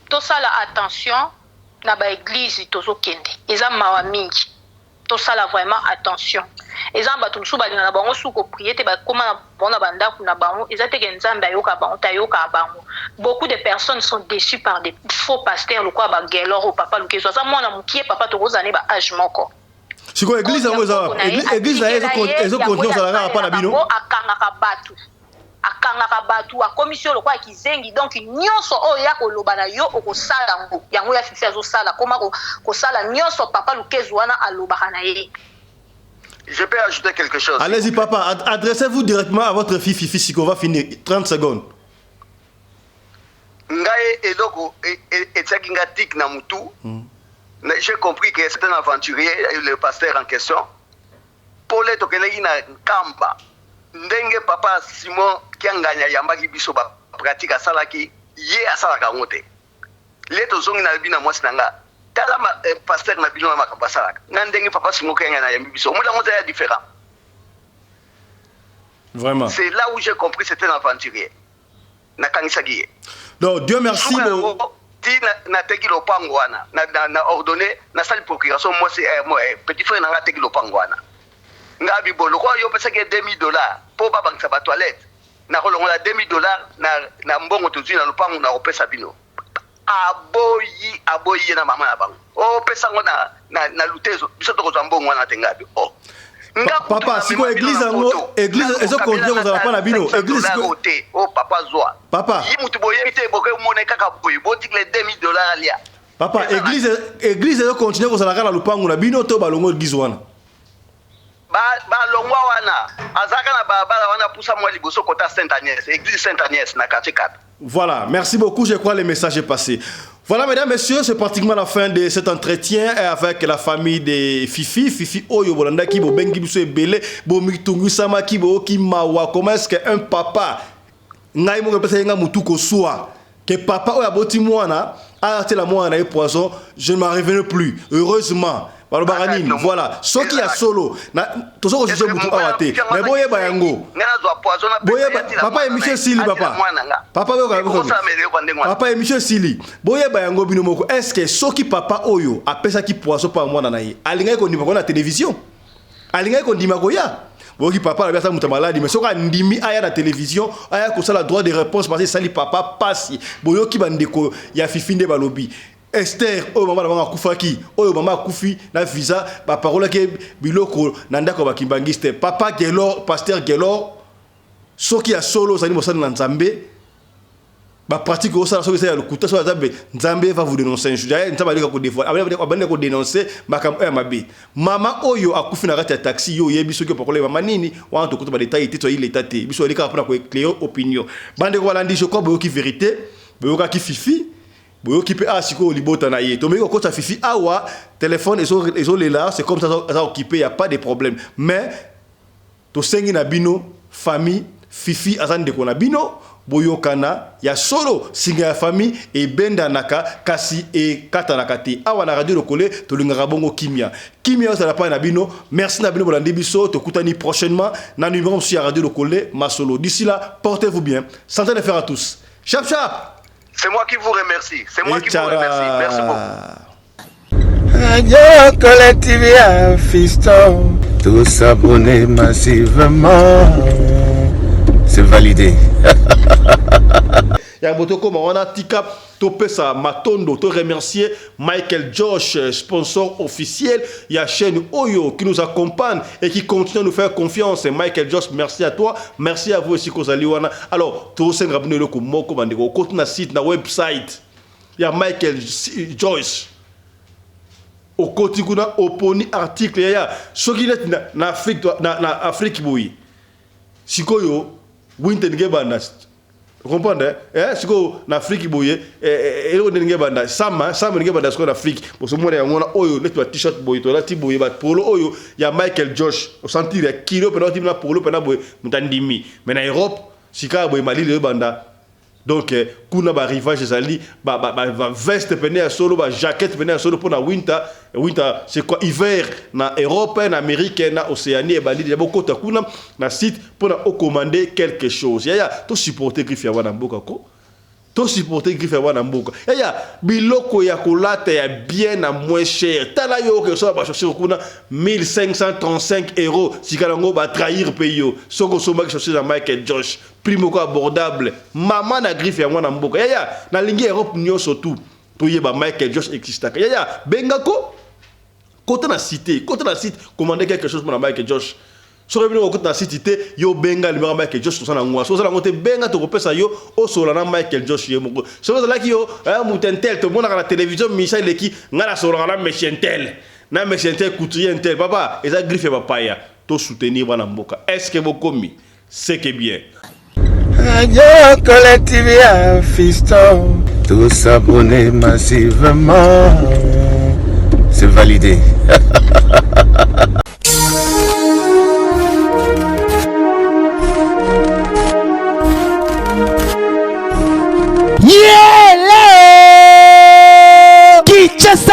tosala attention na baeglise tozokende. Eza mawa mingi. Tosala vraiment attention. Eza na bato mosusu balinga na bango su koprier te, bakóma na bango na bandako na bango. Eza te ke Nzambe ayoka bango te, ayokaka bango. Beaucoup de personnes sont déçues par des faux pasteurs lokola bagelor oyo. Papa Lukezo aza mwana mokie, papa, tokozala ne ba âge moko. Sikoyo église yango eza wapi? Église na ye ezocontinue kozala kaka pa na bino? Akangaka bato, akangaka bato, akomisi yo lokola kizengi. Donc nyonso oyo ya koloba na yo, okosala yango. Yango ya Fifi azosala, koma kosala nyonso papa Lukezu wana alobaka na ye. Je peux ajouter quelque chose? Allez-y, papa. Adressez-vous directement à votre fille Fifi Siko. On va finir 30 secondes. Ngai eloko etiaki nga tic na mutu, j'ai compris que c'est un aventurier, le pasteur en question. Pole tokendaki na Nkamba, ndenge papa Simon Kiangani ayambaki biso, bapratique asalaki ye asalaka yango te. Le tozongi na bino na mwasi na nga, tala pasteur na bino na makambo asalaka na ndenge papa Simon Kiangani ayambi biso, omoni yango eza ya différent. Vraiment. C'est là où j'ai compris, c'était un aventurier. Nakangisaki ye. Donc Dieu merci. Suka yango ti nateki lopango wana, na ordonné, nasali procuration. Mwasi petit frère na nga ateki lopango wana. Nga bibo lokola yo opesaki ye 2000 $ mpo babangisa batoilette, nakolongola 2000 $ na mbongo tozwi na lopango, nakopesa bino. Aboyi, aboyi ye na mama na bango. Opesa yango na Lutezo, biso tokozwa mbongo wana te. Ngabi oh. Nga kutu Papa, na sikoyo mema bino église na yango poto. église ezocontinue kozala pa na bino? Nalokabela Église na sikoyo te o papa zwa. Papa. Ye mutu boyebi te, bokomona kaka boye, botikle 2000 $ alia. Papa, église ezocontinue kozala kaka na lopango na bino to balongo église wana? Balongwa wana. Azalaka na balabala wana, pusa mwa liboso kota Sainte Agnès, église Sainte Agnès na quartier 4. Voilà, merci beaucoup, je crois que le message est passé. Voilà, mesdames, messieurs, c'est pratiquement la fin de cet entretien avec la famille de Fifi. Fifi oyo bolandaki, bobengi biso ebele, bomitungisamaki, boyoki mawa. Comment est-ce qu'un papa, ngai moko epesa ye nga mutu koswa, que papa oyo aboti mwana, atela mwana na ye poison, je ne m'en revenais plus. Heureusement, balobaka nini? Voilà, soki ya solo, tozo kojuger mutu awa te, mais boyeba yango. Nga nazwa poison na Boyeba, papa, émission esili, papa. Papa, boyoka, papa, émission esili. Boyeba yango bino moko. Est ce que soki papa oyo apesaki poison mpo ya mwana na ye, alingaki kondima koya na télévision? Alingaki kondima koya? Boyoki papa alobi aza moto ya maladi, mais soki andimi aya na télévision, aya kosala droit de réponse, parce esali papa pasi. Boyoki bandeko ya Fifi nde balobi. Ester oyo mama na bango akufaki, oyo mama akufi na visa, baparolaki biloko na ndako ya bakimbangiste. Papa Gelor, pasteur Gelor, soki ya solo ozali mosali na Nzambe, bapratique osala soki eza ya lokuta, soki aza be, Nzambe va vous dénoncer un jour. Nzambe aleka kodévoiler, abandi kodénoncer makambo oyo ya mabe. Mama oyo akufi na kati ya taxi, yo oyebi soki opakola mama nini wana. Tokota badétail te, toyei leta te, biso oyeli kaka mpona koéclairer opinion. Bandeko balandi, je crois boyoki vérité, boyokaki Fifi, boyoki mpe awa sikoyo libota na ye. Tomeki kokota Fifi awa, téléphone ezolela, c'est comme ça, aza occupé, y a pas de problème. Mais tosengi na bino famille, Fifi aza ndeko na bino, boyokana. Ya solo, singa ya famille ebendanaka kasi ekatanaka te. Awa na Radio Lokole tolingaka bongo kimia, kimia ozala pai na bino. Merci na bino bolandi biso. Tokutani prochainement na numéro mosusu ya Radio Lokole Masolo. D'ici là, portez-vous bien. Santé de fer à tous. Chap chap. C'est moi qui vous remercie, c'est moi qui vous remercie. Merci beaucoup. Radio Lokole TV à fiston. Tous abonnés massivement. C'est validé. Ya tokóma wana, tika topesa matondo, to remercier Michael Josh, sponsor officiel ya chaîne oyo, qui nous accompagne et qui continue à nous faire confiance. Michael Josh, merci à toi, merci à vous aussi kozali wana. Alors tosenga bino eloko moko, bandeko, okoti na site, na website. ya Michael Joyce. Okoti kuna oponi article yaya soki neti na, na Afrique na, na Afrique boye sikoyo winter ndenge ebanda comprendre eh? eh sikoyo na Afrique boye eh, eh, eloko ndenge ebanda sama sama ndenge ebanda sikoyo na Afrique bosomona yango wana oyo neti ba t-shirt boye tolati boye ba polo oyo ya Michael Josh osentir ya kilo pena otimi na polo pena boye moto andimi mais na Europe sika boye malili ebanda. Donc kuna ba rivage ezali ba ba ba veste pene ya solo ba jaquette pene ya solo pona winter winter c'est quoi hiver na Europe na Amérique na Océanie ebandi deja bokota kuna na site pona o commander quelque chose yaya to supporter griffe ya wana mboka ko to supporter griffe ya wana mboka yaya biloko ya kolata ya bien na moins cher tala yo oke osomba ba chaussure kuna 1535 euros sika nango ba trahir pe yo soki osombaki chaussure ya Michael Josh Prix moko abordable. Mama na griffe ya mwana mboka. Yaya, nalingi Europe nyoso tout. Toyeba Michael Josh existaka. Yaya, benga ko. Kota na cité, kota na site, commander quelque chose pour Michael Josh. Soki bino okota na site te, yo benga libanga Michael Josh tosala ngwa. Soki ozala ngo te benga tokopesa yo osola na Michael Josh ye moko. Soki ozalaki yo eh, moto intel tomonaka na télévision Michel eleki ngai nasololaka na monsieur intel. Na monsieur intel couturier intel. Papa, eza griffe ya bapaya. To soutenir bana mboka. Est-ce que bokomi? C'est que bien. Radio Collective ya fiston, tous s'abonner massivement. C'est validé. Yele! Kinshasa!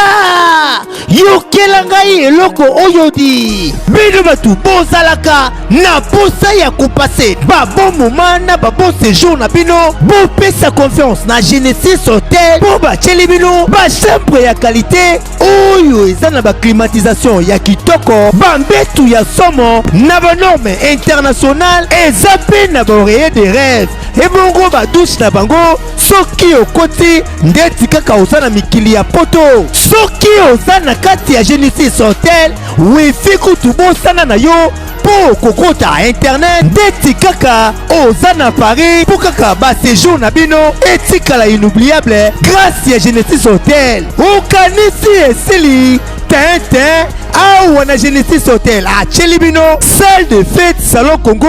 Yokela ngai eloko oyo di! Bino bato bozalaka na posa ya kopase ba bon moment na ba bon séjour na bino, bopesa confiance na Genesis Hotel mpo batieli bino ba chambre ya qualité oyo eza na ba climatisation ya kitoko, ba mbetu ya somo na ba norme internationale, eza mpe na ba oreiller de rêve ebongo ba douche na bango soki okoti ndeti kaka oza na mikili ya poto. Soki oza na kati ya Genesis Hotel, wifi kutu bosana na yo mpo kokota internet ndeti kaka oza na Paris, mpo kaka ba séjour na bino etikala inoubliable grâce ya Genesis Hotel. Okanisi esili tintin? Awa na Genesis Hotel atieli bino salle de fête Salon Congo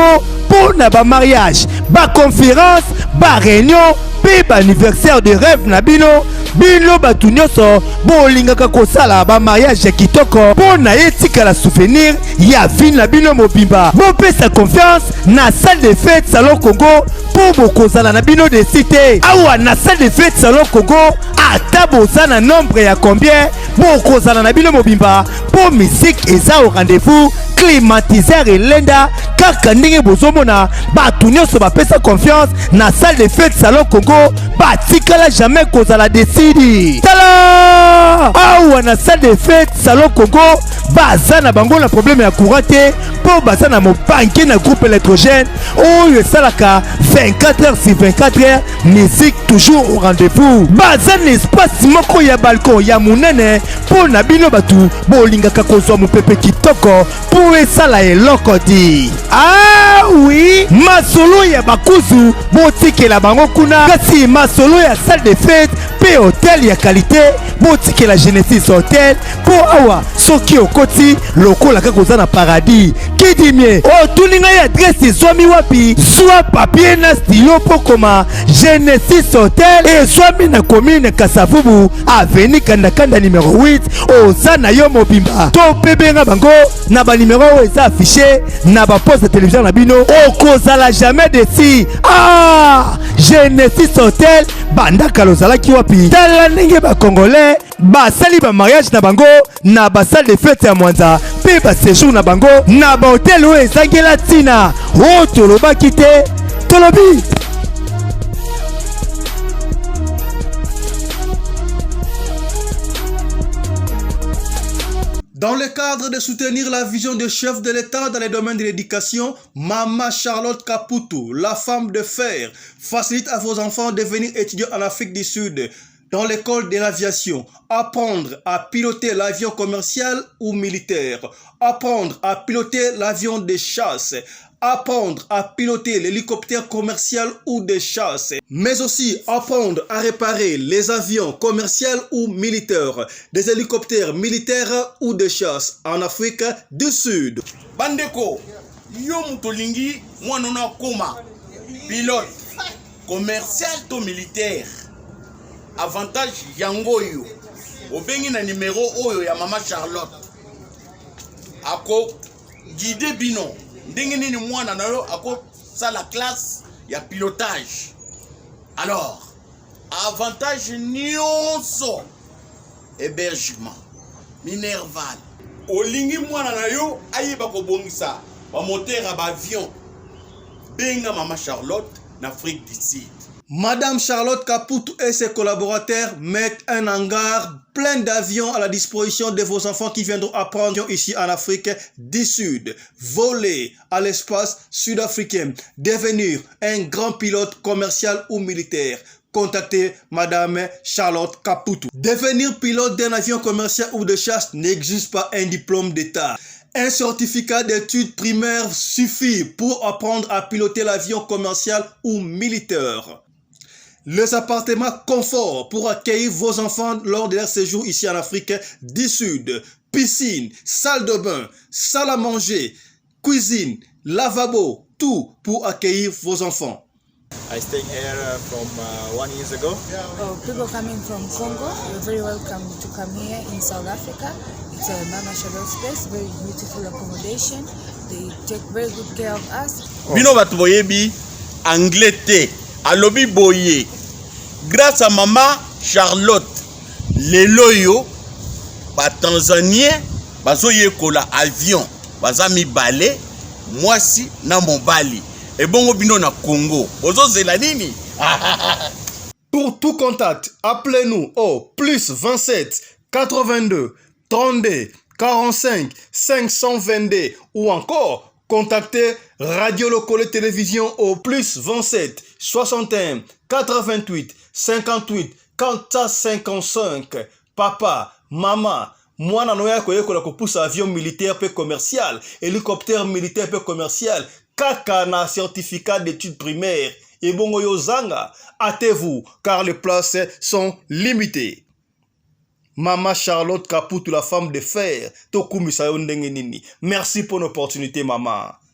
mpo na ba mariage, ba conférence, ba réunion mpe ba anniversaire de rêve na bino. Bino bato nyonso bolingaka kosala ba mariage ya kitoko mpo na etikala souvenir ya vie na bino mobimba, bopesa confiance na salle de fête Salon Congo mpo bokozala na bino desi te. Awa na salle de fête Salon Congo, ata boza na nombre ya combien, bokozala na bino mobimba mpo musique eza au rendez-vous, climatiseur elenda kaka ndenge bozomona. Bato nyonso bapesa confiance na salle de fête Salon Congo batikala jamais kozala desidi. Tala awa na salle de fête Salon Congo baza na bango na problème ya courant te, mpo baza na mobanke na groupe électrogène oyo esalaka 24 heures sur 24 heures, musique toujours au rendez-vous. Baza na espace moko ya balcon ya monene mpo na bino bato bolingaka kozwa mopepe kitoko mpo esala eloko di. Ah oui, masolo ya bakuzu botikela bango kuna, kasi masolo ya salle de fête mpe hotel ya qualité botikela Genesis Hotel, mpo awa soki okoti lokola kaka oza na paradis. Kidimie otuni ngai adresse ezwami wapi? Zwa papier na stylo mpo koma. Genesis Hotel ezwami na commune Kasavubu, avenue Kandakanda numero 8. Oza na yo mobimba to mpe benga bango na banimero oyo eza affiche na baposte ya televizio na bino, okozala jamais desi. Ah, Genesis Hotel banda kala ozalaki wapi? Tala ndenge bacongolais basali ba mariage na bango na ba salle de fete ya Mwanza mpe ba séjour na bango na ba hotel oyo ezangela ntina. Oyo tolobaki te, tolobi. Dans le cadre de soutenir la vision du chef de l'État dans les domaines de l'éducation, Mama Charlotte Kaputu, la femme de fer, facilite à vos enfants de venir étudier en Afrique du Sud. Dans l'école de l'aviation, apprendre à piloter l'avion commercial ou militaire, apprendre à piloter l'avion de chasse, apprendre à piloter l'hélicoptère commercial ou de chasse, mais aussi apprendre à réparer les avions commerciaux ou militaires, des hélicoptères militaires ou de chasse en Afrique du Sud. Bandeko, yo moto olingi mwana no akoma pilote commercial to militaire, avantage yango oyo obengi na numero oyo ya mama Charlotte, ako guide bino ndenge nini mwana na yo akosala classe ya pilotage. Alors avantage nyonso, hébergement, minerval, olingi mwana na yo ayeba kobongisa bamoteur ya baavion, benga mama Charlotte na Afrique du Sud. Madame Charlotte Caputo et ses collaborateurs mettent un hangar plein d'avions à la disposition de vos enfants qui viendront apprendre ici en Afrique du Sud, voler à l'espace sud-africain, devenir un grand pilote commercial ou militaire. Contactez Madame Charlotte Caputo. Devenir pilote d'un avion commercial ou de chasse n'exige pas un diplôme d'État. Un certificat d'études primaires suffit pour apprendre à piloter l'avion commercial ou militaire. Les appartements confort pour accueillir vos enfants lors de leur séjour ici en Afrique du Sud. Piscine, salle de bain, salle à manger, cuisine, lavabo, tout pour accueillir vos enfants. I stay here from 1 years ago. Oh, people coming from Congo, you're very welcome to come here in South Africa. It's a Mama Charlotte's place, very beautiful accommodation. They take very good care of us. Bino bato boyebi anglais te, alobi boye: grâce à mama Charlotte, lelo oyo batanzanien bazoyekola avion, baza mibale, mwasi na mobali. Ebongo bino na Congo bozozela nini? Pour tout contact, appelez-nous au plus 27 82 32 45 522 ou encore contactez Radio Lokole Télévision au plus 27 61 88 58 455. Papa, maman, mwana no ya koyekola kopusa avion militaire pe commercial, hélicoptère militaire pe commercial, kaka na certificat d'études primaires. Ebongo yo zanga, hâtez-vous car les places sont limitées. Mama Charlotte Kaputu, la femme de fer, tokumisa yo ndenge nini. Merci pour l'opportunité, maman.